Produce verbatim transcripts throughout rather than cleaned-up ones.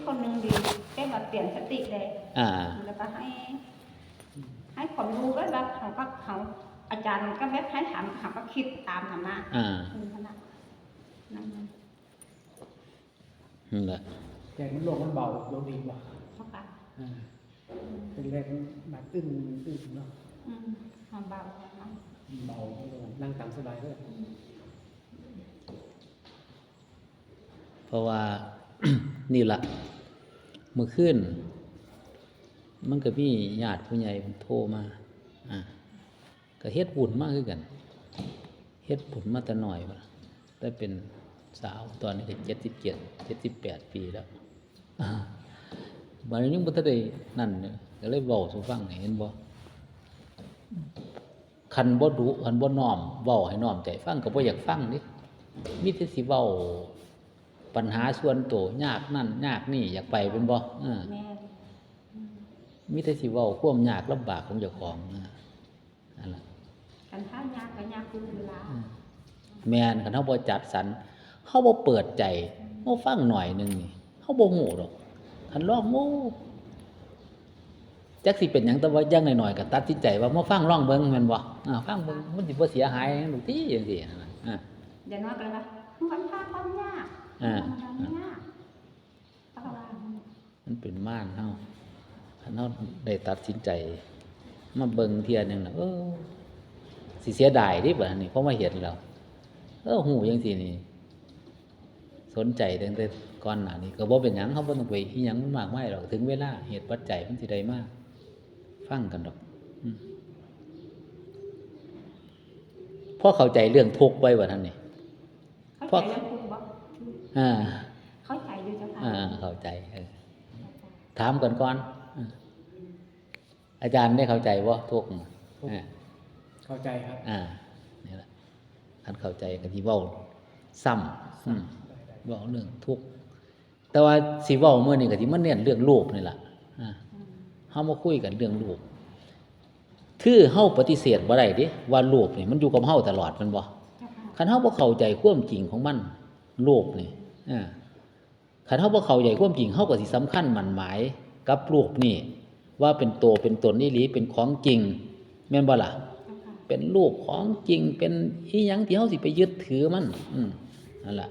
คนหนึ่งดี แต่ว่าเปลี่ยนสติได้ อ่า แล้วก็ให้ ให้ความรู้ไว้ว่าเขาก็เขา อาจารย์ก็แบบให้ถาม เขาก็คิดตามธรรมะ อ่า อืม นั่นน่ะ นั่นน่ะ นั่นแหละ แต่มันโลกมันเบาลงดีกว่า เพราะค่ะ อ่า เป็นแรงหนักตึ้งตึ้งเนาะ อืม มันเบาเนาะ มันเบา นั่งตามสบายด้วย อืม เพราะว่า นี่ล่ะ มื้อคืน มันก็มีญาติผู้ใหญ่เพิ่นโทรมา อ่า ก็เฮ็ดบุญมาคือกัน เฮ็ดบุญมาแต่น้อยพุ้นล่ะ แต่เป็นสาว ตอนนี้ก็เจ็ดสิบเจ็ด เจ็ดสิบแปดปีแล้ว อ่า บัดนี้ยังบ่ทันได้นั่นเลย ก็เลยเว้าสู่ฟังนี่ เห็นบ่ คันบ่ดุ คันบ่น้อม เว้าให้น้อมใจฟังก็บ่อยากฟังเด้ มีแต่สิเว้าปัญหาส่วนตัว ยากนั่นยากนี่ อยากไปเป็นบ่ เออ แม่น อืม มีแต่สิเว้าความยากลำบากของเจ้าของ เออ นั่นล่ะ คันถ้ายากก็ยากคือเวลา อืม แม่น คันเฮาบ่จัดสรร เฮาบ่เปิดใจ เฮาฟังหน่อยหนึ่งนี่ เฮาบ่ฮู้ดอก คันลอง โอ้ จักสิเป็นหยัง แต่ว่าอย่างน้อยๆ ก็ตัดสินใจว่ามาฟังลองเบิ่ง แม่นบ่ อ่า ฟังเบิ่ง มันสิบ่เสียหายหยังดอกติ จังซี่นั่นน่ะ อ่า อย่างน้อยก็เลยว่า มันพาความยาก อ่า มันยาก เพราะว่า มันเป็นมารเฮา คันเฮาได้ตัดสินใจ มาเบิ่งเทื่อหนึ่งน่ะ เออ สิเสียดายเด้บัดนี้ พอมาเห็นแล้ว เออ ฮู้จังซี่นี่ สนใจตั้งแต่ก่อนหน้านี้ ก็บ่เป็นหยัง เฮาบ่ต้องไปอิหยังมันมากมายดอก ถึงเวลาเหตุปัจจัยมันสิได้มา ฟังกันดอก อืม พอเข้าใจเรื่องทุกข์ไปบัดนั้นนี่ เข้าใจเรื่องทุกข์บ่ อ่า เข้าใจอยู่เจ้าค่ะ อ่า เข้าใจ เออ ถามกันก่อน อ่า อาจารย์ได้เข้าใจบ่ ทุกข์น่ะ อ่า เข้าใจครับ อ่า นี่แหละ คันเข้าใจก็สิเว้าซ้ำ อืม เว้าเรื่องทุกข์ แต่ว่าสิเว้ามื้อนี้ก็สิมาเน้นเรื่องรูปนี่ล่ะ อ่า อืม เฮามาคุยกันเรื่องรูป คือเฮาปฏิเสธบ่ได้เด้ ว่ารูปนี่มันอยู่กับเฮาตลอด แม่นบ่ เจ้าค่ะ คันเฮาบ่เข้าใจความจริงของมัน รูปนี่ อ่า คันเฮาบ่เข้าใจความจริง เฮาก็สิสำคัญหมั้นหมายกับรูปนี่ ว่าเป็นตัวเป็นตนอีหลี เป็นของจริง แม่นบ่ล่ะ เจ้าค่ะ เป็นรูปของจริง เป็นอิหยังที่เฮาสิไปยึดถือมัน อืม นั่นล่ะ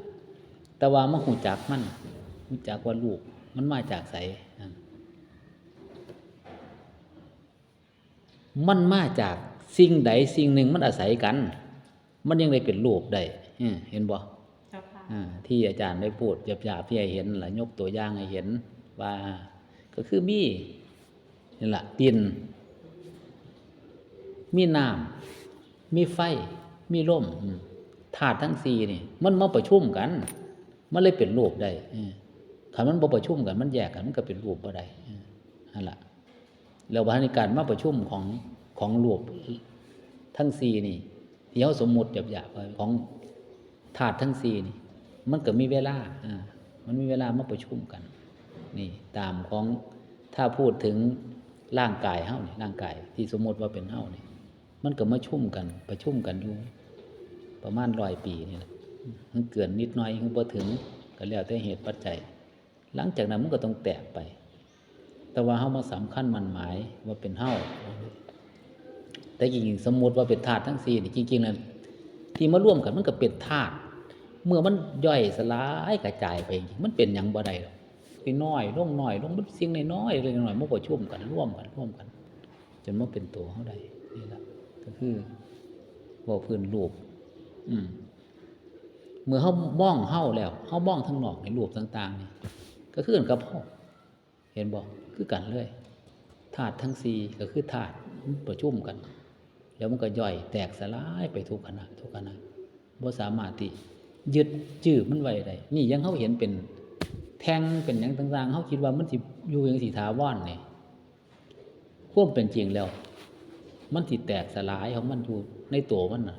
แต่ว่ามาฮู้จักมัน ฮู้จักว่ารูปมันมาจากไส นั่น มันมาจากสิ่งใดสิ่งหนึ่งมันอาศัยกัน มันยังได้เป็นรูปได้ เออ เห็นบ่ เจ้าค่ะ อ่า ที่อาจารย์ได้พูดหยาบๆ ที่ให้เห็นล่ะ ยกตัวอย่างให้เห็นว่า ก็คือมี นี่ล่ะ ดิน มีน้ำ มีไฟ มีลม อืม ธาตุทั้งสี่นี่ มันมาประชุมกัน มันเลยเป็นรูปได้ เออ คันมันบ่ประชุมกัน มันแยกกัน มันก็เป็นรูปบ่ได้ เออ นั่นล่ะ แล้วบาดนี้การมาประชุมของ ของรูปทั้งสี่นี่ ที่เฮาสมมุติหยาบๆ ว่าของธาตุทั้งสี่นี่ มันก็มีเวลา อ่า มันมีเวลามาประชุมกัน นี่ ตามของ ถ้าพูดถึงร่างกายเฮานี่ ร่างกายที่สมมุติว่าเป็นเฮานี่ มันก็มาชุมกัน ประชุมกันอยู่ประมาณร้อยปีนี่แหละ มันเกินนิดหน่อย มันบ่ถึง ก็แล้วแต่เหตุปัจจัย หลังจากนั้นมันก็ต้องแตกไป แต่ว่าเฮามาสำคัญหมั้นหมายว่าเป็นเฮา แต่จริงๆ สมมุติว่าเป็นธาตุทั้งสี่นี่ จริงๆ แล้วที่มารวมกันมันก็เป็นธาตุ เมื่อมันย่อยสลายกระจายไป มันเป็นหยังบ่ได้ดอก ไปน้อยลง น้อยลง มันสิ่งน้อยๆ เล็กน้อย มันประชุมกัน รวมกัน รวมกัน จนมาเป็นตัวเฮาได้ นี่ล่ะ ก็คือเว้าพื้นรูป อืม เมื่อเฮามองเฮาแล้ว เฮามองทางนอกในรูปต่างๆ นี่ ก็คือกันกับเฮา เห็นบ่ คือกันเลย ธาตุทั้งสี่ก็คือธาตุ มันประชุมกัน แล้วมันก็ย่อยแตกสลายไปทุกขณะ ทุกขณะ บ่สามารถที่ยึดจื้อมันไว้ได้ นี่ยังเฮาเห็นเป็นแท่งเป็นหยังต่างๆ เฮาคิดว่ามันสิอยู่จังซี่ถาวรนี่ ความเป็นจริงแล้ว มันสิแตกสลายของมันอยู่ในตัวมันน่ะ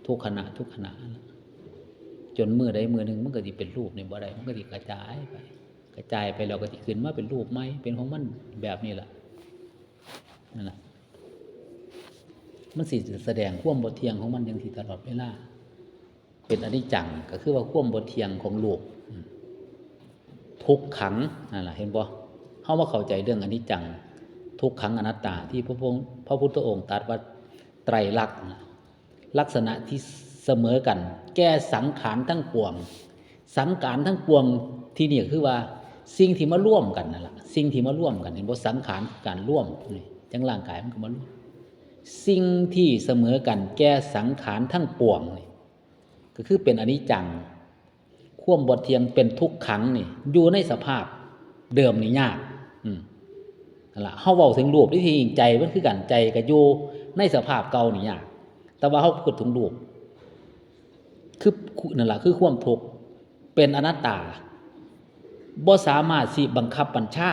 ทุกขณะ ทุกขณะนั่นล่ะ จนมื้อใดมื้อหนึ่งมันก็สิเป็นรูปนี่บ่ได้ มันก็สิกระจายไป กระจายไปแล้วก็สิขึ้นมาเป็นรูปใหม่ เป็นของมันแบบนี้ล่ะ นั่นล่ะ มันสิแสดงความบ่เที่ยงของมันจังซี่ตลอดเวลา เป็นอนิจจัง ก็คือว่าความบ่เที่ยงของรูป อืม ทุกขังนั่นแหละ เห็นบ่ เฮามาเข้าใจเรื่องอนิจจัง ทุกขังอนัตตา ที่พระพุทธ พระพุทธองค์ตรัสว่าไตรลักษณ์นะ ลักษณะที่เสมอกัน แก่สังขารทั้งปวง สังขารทั้งปวงที่นี่คือว่าสิ่งที่มาร่วมกันนั่นแหละ สิ่งที่มาร่วมกัน เห็นบ่ สังขารคือการร่วมนี่ จังร่างกายมันก็มาร่วม สิ่งที่เสมอกันแก่สังขารทั้งปวงนี่ ก็คือเป็นอนิจจัง ความบ่เที่ยง เป็นทุกขังนี่ อยู่ในสภาพเดิมนี่ยาก อืม นั่นล่ะ เฮาเว้าถึงรูป ที่จริงใจมันคือกัน ใจก็อยู่ในสภาพเก่านี่ยาก แต่ว่าเฮาพูดถึงรูป คือ นั่นล่ะ คือความทุกข์ เป็นอนัตตา บ่สามารถสิบังคับบัญชา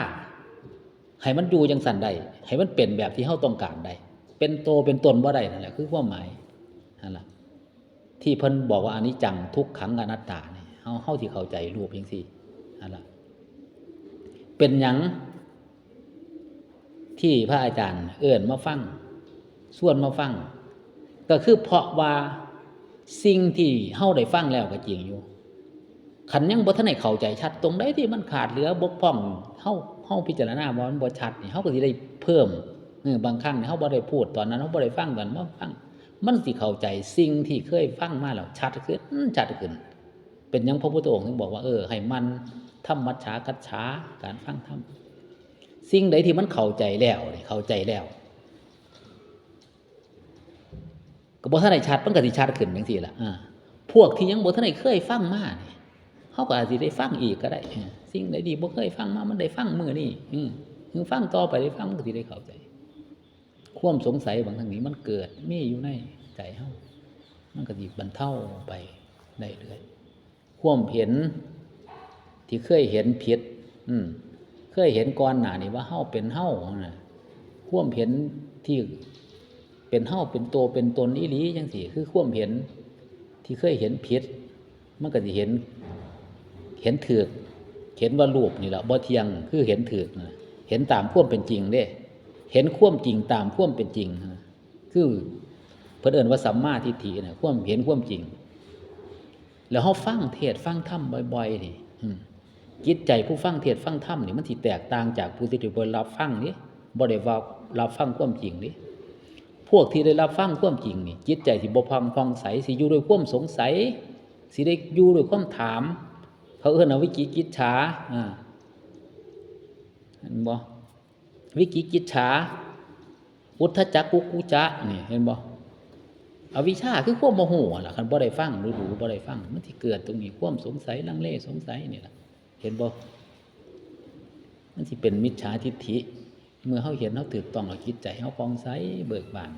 ให้มันอยู่จังซั่นได้ ให้มันเป็นแบบที่เฮาต้องการได้ เป็นโตเป็นตนบ่ได้ นั่นแหละ คือความหมาย นั่นล่ะ ที่เพิ่นบอกว่าอนิจจัง ทุกขัง อนัตตานี่ เฮา เฮาสิเข้าใจรูปจังซี่ นั่นล่ะ เป็นหยังที่พระอาจารย์เอิ้นมาฟัง ชวนมาฟัง ก็คือเพราะว่าสิ่งที่เฮาได้ฟังแล้วก็จริงอยู่ คันยังบ่ทันได้เข้าใจชัด ตรงใดที่มันขาดเหลือบกพร่อง เฮา เฮาพิจารณาว่ามันบ่ชัดนี่ เฮาก็สิได้เพิ่ม เออ บางครั้งนี่เฮาบ่ได้พูดตอนนั้น เฮาบ่ได้ฟังตอนนั้น มาฟัง มันสิเข้าใจสิ่งที่เคยฟังมาแล้วชัดขึ้น ชัดขึ้น เป็นหยังพระพุทธองค์ถึงบอกว่า เออ ให้หมั่นทำมัจฉากัจฉา การฟังธรรม สิ่งใดที่มันเข้าใจแล้วนี่ เข้าใจแล้ว ก็บ่ทันได้ชัด มันก็สิชัดขึ้นจังซี่ล่ะ อ่า พวกที่ยังบ่ทันได้เคยฟังมานี่ เฮาก็อาจสิได้ฟังอีกก็ได้ เออ สิ่งใดที่บ่เคยฟังมา มันได้ฟังมื้อนี้ อืม ฟังต่อไป ได้ฟัง มันก็สิได้เข้าใจ ความสงสัยบางครั้งนี่มันเกิดมีอยู่ในใจเฮา มันก็สิบรรเทาไปได้เรื่อย ความเห็นที่เคยเห็นผิด อืม เคยเห็นก่อนหน้านี่ว่าเฮาเป็นเฮาน่ะ ความเห็นที่เป็นเฮาเป็นโตเป็นตนอีหลีจังซี่ คือความเห็นที่เคยเห็นผิด มันก็สิเห็น เห็นถูก เห็นว่ารูปนี่แหละบ่เที่ยง คือเห็นถูกนะ เห็นตามความเป็นจริงเด้ เห็นความจริงตามความเป็นจริงนะ คือเพิ่นเอิ้นว่าสัมมาทิฏฐินะ ความเห็นความจริง แล้วเฮาฟังเทศน์ฟังธรรมบ่อยๆนี่ อืม จิตใจผู้ฟังเทศน์ฟังธรรมนี่มันสิแตกต่างจากผู้ที่บ่ได้รับฟังนี่ บ่ได้ว่ารับฟังความจริงนี่ พวกที่ได้รับฟังความจริงนี่ จิตใจสิบ่ผ่อง ผ่องใส สิอยู่ด้วยความสงสัย สิได้อยู่ด้วยความถาม เขาเอิ้นว่าวิจิกิจฉา อ่า เห็นบ่ วิจิกิจฉา อุทธัจจะ กุกกุจจะ นี่ เห็นบ่ อวิชชาคือความบ่ฮู้หั่นล่ะ คันบ่ได้ฟัง ดูๆ บ่ได้ฟัง มันสิเกิดตรงนี้ ความสงสัย ลังเล สงสัยนี่ล่ะ เห็นบ่ มันสิเป็นมิจฉาทิฏฐิ เมื่อเฮาเห็น เฮาถูกต้องแล้ว จิตใจเฮาผ่องใส เบิกบาน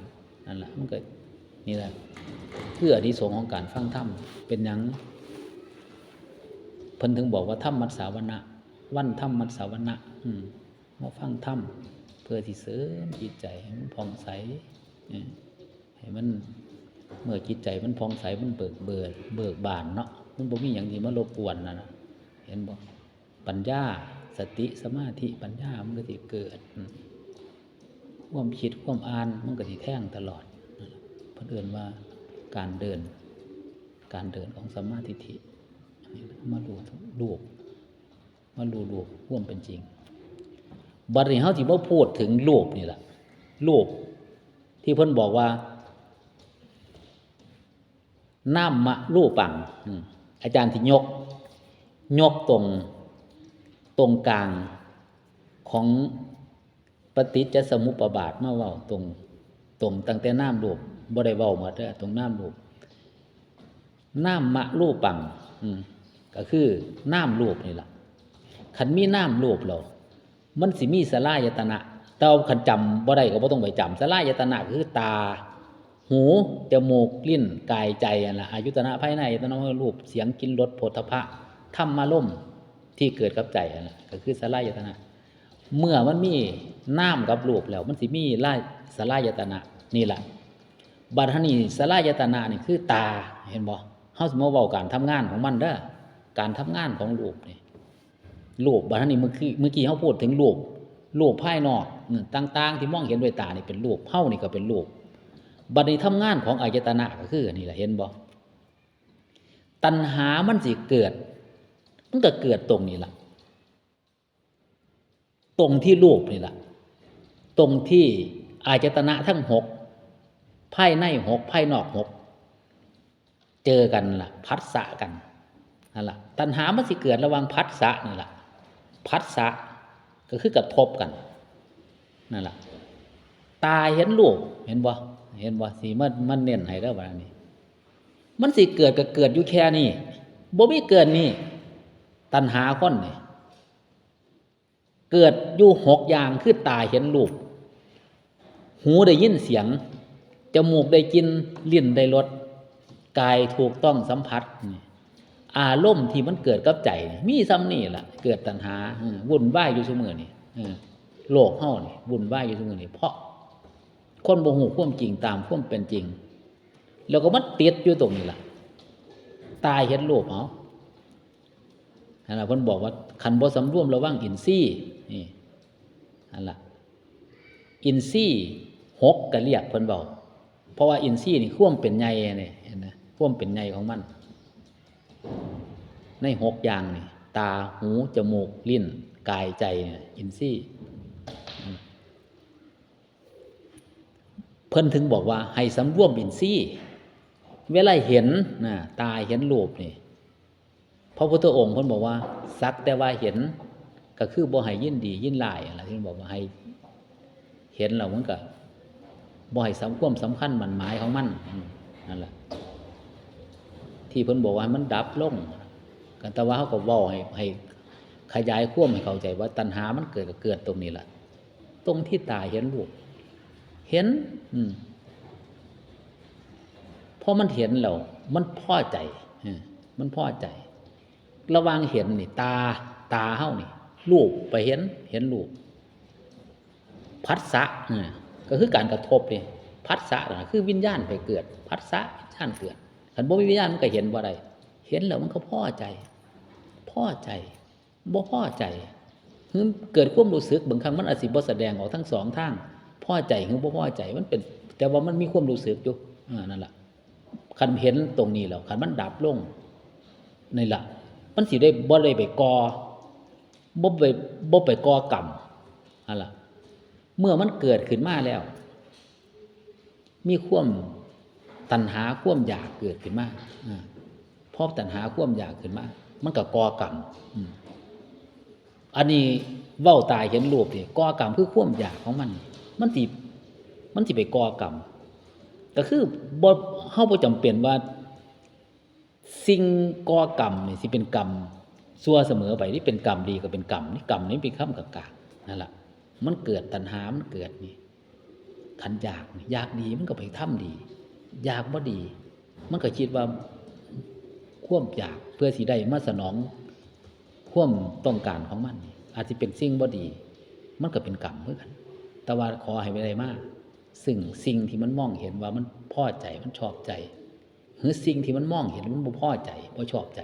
นั่นล่ะ มันก็ นี่ล่ะ คืออานิสงส์ของการฟังธรรม เป็นหยัง เพิ่นถึงบอกว่า ธรรมัสสาวนะ วันธรรมัสสาวนะ อืม มาฟังธรรม เพื่อสิเสริมจิตใจให้มันผ่องใส เออ ให้มัน เมื่อจิตใจมันผ่องใส มันเบิก เบิก เบิกบานเนาะ มันบ่มีหยังที่มารบกวนนั่นน่ะ เห็นบ่ ปัญญา สติ สมาธิ ปัญญา มันก็สิเกิด อืม ความคิด ความอ่าน มันก็สิแทงตลอด นั่นล่ะ เพิ่นเอิ้นว่าการเดิน การเดินของสัมมาทิฏฐิ อันนี้มารู้รูป มารู้รูปความเป็นจริง บัดนี้เฮาสิมาพูดถึงรูปนี่ล่ะ รูปที่เพิ่นบอกว่า นามมะรูปัง อืม อาจารย์สิยก ยกตรง ตรงกลางของปฏิจจสมุปบาทมาเว้า ตรง ตรงตั้งแต่นามรูป บ่ได้เว้าหมดเด้อ ตรงนามรูป นามมะรูปัง อืม ก็คือนามรูปนี่ล่ะ คันมีนามรูปแล้ว มันสิมีสลายตนะ แต่ว่าคันจำบ่ได้ก็บ่ต้องไปจำ สลายตนะคือตา หู จมูก ลิ้น กาย ใจนั่นล่ะ อายตนะภายใน อายตนะภายนอก รูป เสียง กลิ่น รส โผฏฐัพพะ ธรรมารมณ์ที่เกิดกับใจนั่นล่ะ ก็คือสลายตนะ เมื่อมันมีนามกับรูปแล้ว มันสิมีลาย สลายตนะ นี่ล่ะ บัดนี้สลายตนะนี่คือตา เห็นบ่ เฮาสิมาเว้าการทำงานของมันเด้อ การทำงานของรูปนี่ รูป บัดนี้เมื่อกี้ เมื่อกี้เฮาพูดถึงรูป รูปภายนอก อืม ต่างๆ ที่มองเห็นด้วยตานี่เป็นรูป เฮานี่ก็เป็นรูป บัดนี้ทำงานของอายตนะก็คืออันนี้ล่ะ เห็นบ่ ตัณหามันสิเกิด มันก็เกิดตรงนี้ล่ะ ตรงที่รูปนี่แหละ ตรงที่อายตนะทั้งหก ภายในหก ภายนอกหก เจอกันล่ะ ผัสสะกัน นั่นล่ะ ตัณหามันสิเกิดระหว่างผัสสะนี่ล่ะ ผัสสะก็คือกระทบกัน นั่นล่ะ ตาเห็นรูป เห็นบ่ เห็นบ่ สิมา มาเน้นให้เด้อบัดนี้ มันสิเกิดก็เกิดอยู่แค่นี้ บ่มีเกินนี้ ตัณหาคนนี่ เกิดอยู่หกอย่าง คือตาเห็นรูป หูได้ยินเสียง จมูกได้กลิ่น ลิ้นได้รส กายถูกต้องสัมผัส นี่ อารมณ์ที่มันเกิดกับใจนี่ มีส่ำนี่ล่ะ เกิดตัณหา เออ วุ่นวายอยู่ซุมื้อนี่ เออ โลกเฮานี่ วุ่นวายอยู่ซุมื้อนี่ เพราะคนบ่ฮู้ความจริงตามความเป็นจริง แล้วก็มาติดอยู่ตรงนี้ล่ะ ตาเห็นรูป เอา นั่นล่ะ เพิ่นบอกว่า คันบ่สำรวมระวังอินทรีย์ นี่ นั่นล่ะ อินทรีย์หกก็เรียกเพิ่นเว้า เพราะว่าอินทรีย์นี่ความเป็นใหญ่นี่ เห็นนะ ความเป็นใหญ่ของมัน ในหกอย่างนี่ ตา หู จมูก ลิ้น กาย ใจนี่ อินทรีย์ เพิ่นถึงบอกว่าให้สำรวมอินทรีย์ เวลาเห็นนะ ตาเห็นรูปนี่ พระพุทธองค์เพิ่นบอกว่า สักแต่ว่าเห็น ก็คือบ่ให้ยินดียินร้ายนั่นล่ะ ที่เพิ่นบอกว่าให้เห็นแล้วมันก็บ่ให้สำ ความสำคัญหมั้นหมายของมัน อืม นั่นล่ะ ที่เพิ่นบอกว่าให้มันดับลง ก็แต่ว่าเฮาก็เว้าให้ ให้ขยายความให้เข้าใจว่าตัณหามันเกิดก็เกิดตรงนี้ล่ะ ตรงที่ตาเห็นรูป เห็น อืม พอมันเห็นแล้ว มันพอใจ เออ มันพอใจ ระหว่างเห็นนี่ ตา ตาเฮานี่ รูปไปเห็น เห็นรูป ผัสสะ เออ ก็คือการกระทบนี่ ผัสสะน่ะ คือวิญญาณไปเกิด ผัสสะ วิญญาณเกิด คันบ่มีวิญญาณมันก็เห็นบ่ได้ เห็นแล้วมันก็พอใจ พอใจ บ่พอใจ คือเกิดความรู้สึก บางครั้งมันอาจสิบ่แสดงออกทั้งสองทาง พอใจหรือบ่พอใจ มันเป็น แต่ว่ามันมีความรู้สึกอยู่ อ่า นั่นล่ะ คันเห็นตรงนี้แล้ว คันมันดับลง นี่ล่ะ มันสิได้ บ่ได้ไปก่อ บ่ไป บ่ไปก่อกรรม นั่นล่ะ เมื่อมันเกิดขึ้นมาแล้ว มีความตัณหาความอยากเกิดขึ้นมา อ่า พอตัณหาความอยากขึ้นมา มันก็ก่อกรรม อืม อันนี้เว้าตาเห็นรูปนี่ ก่อกรรมคือความอยากของมัน มันสิ มันสิไปก่อกรรม ก็คือบ่ เฮาบ่จำเป็นว่า สิ่งก่อกรรมนี่สิเป็นกรรมชั่วเสมอไป นี่เป็นกรรมดีก็เป็นกรรม นี่กรรมนี่เป็นคำกลางๆ นั่นล่ะ มันเกิดตัณหา มันเกิดนี่ คันอยากนี่ อยากดีมันก็ไปทำดี อยากบ่ดี มันก็คิดว่าความอยากเพื่อสิได้มาสนองความต้องการของมันนี่ อาจสิเป็นสิ่งบ่ดี มันก็เป็นกรรมคือกัน แต่ว่าขอให้ได้มาซึ่งสิ่งที่มันมองเห็นว่ามันพอใจ มันชอบใจ หรือสิ่งที่มันมองเห็นมันบ่พอใจ บ่ชอบใจ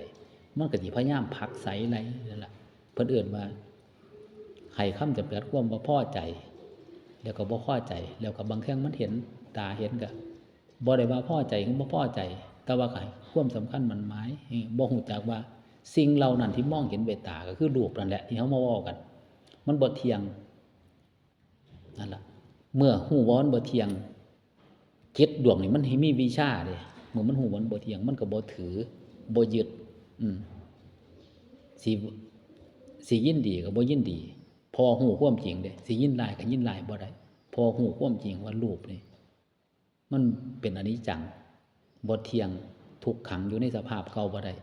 มันก็สิพยายามผลักไสไล่นั่นล่ะ เพิ่นเอิ้นว่า ให้คำจำกัดความบ่พอใจ แล้วก็บ่พอใจ แล้วก็บางเทื่อมันเห็น ตาเห็นก็บ่ได้ว่าพอใจหรือบ่พอใจ แต่ว่าก็ให้ความสำคัญหมั้นหมาย เออ บ่ฮู้จักว่าสิ่งเหล่านั้นที่มองเห็นด้วยตาก็คือรูปนั่นแหละ ที่เฮามาเว้ากัน มันบ่เที่ยง นั่นล่ะ เมื่อฮู้ว่ามันบ่เที่ยง จิตดวงนี่มันให้มีวิชาเด้ เมื่อมันฮู้ว่ามันบ่เที่ยง มันก็บ่ถือ บ่ยึด อืม สิ สิยินดีก็บ่ยินดี เพราะฮู้ความจริงเด้ สิยินร้ายก็ยินร้ายบ่ได้ เพราะฮู้ความจริงว่ารูปนี่ มันเป็นอนิจจัง บ่เที่ยง ทุกขัง อยู่ในสภาพเก่าบ่ได้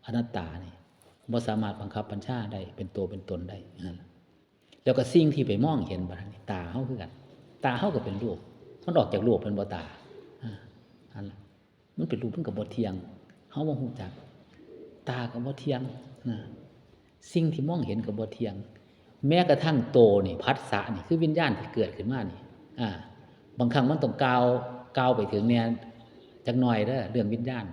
อนัตตานี่ บ่สามารถบังคับบัญชาได้ เป็นตัวเป็นตนได้ นั่นล่ะ แล้วก็สิ่งที่ไปมองเห็นบัดนี้ ตาเฮาคือกัน ตาเฮาก็เป็นรูป มันออกจากรูปเป็นบ่ตา อ่า นั่นล่ะ มันเป็นรูปมันก็บ่เที่ยง เฮาบ่ฮู้จัก ตาก็บ่เที่ยง นะ สิ่งที่มองเห็นก็บ่เที่ยง แม้กระทั่งโตนี่ ผัสสะนี่ คือวิญญาณที่เกิดขึ้นมานี่ อ่า บางครั้งมันต้องกล่าว กล่าวไปถึงแหน่จักหน่อยเด้อ เรื่องวิญญาณ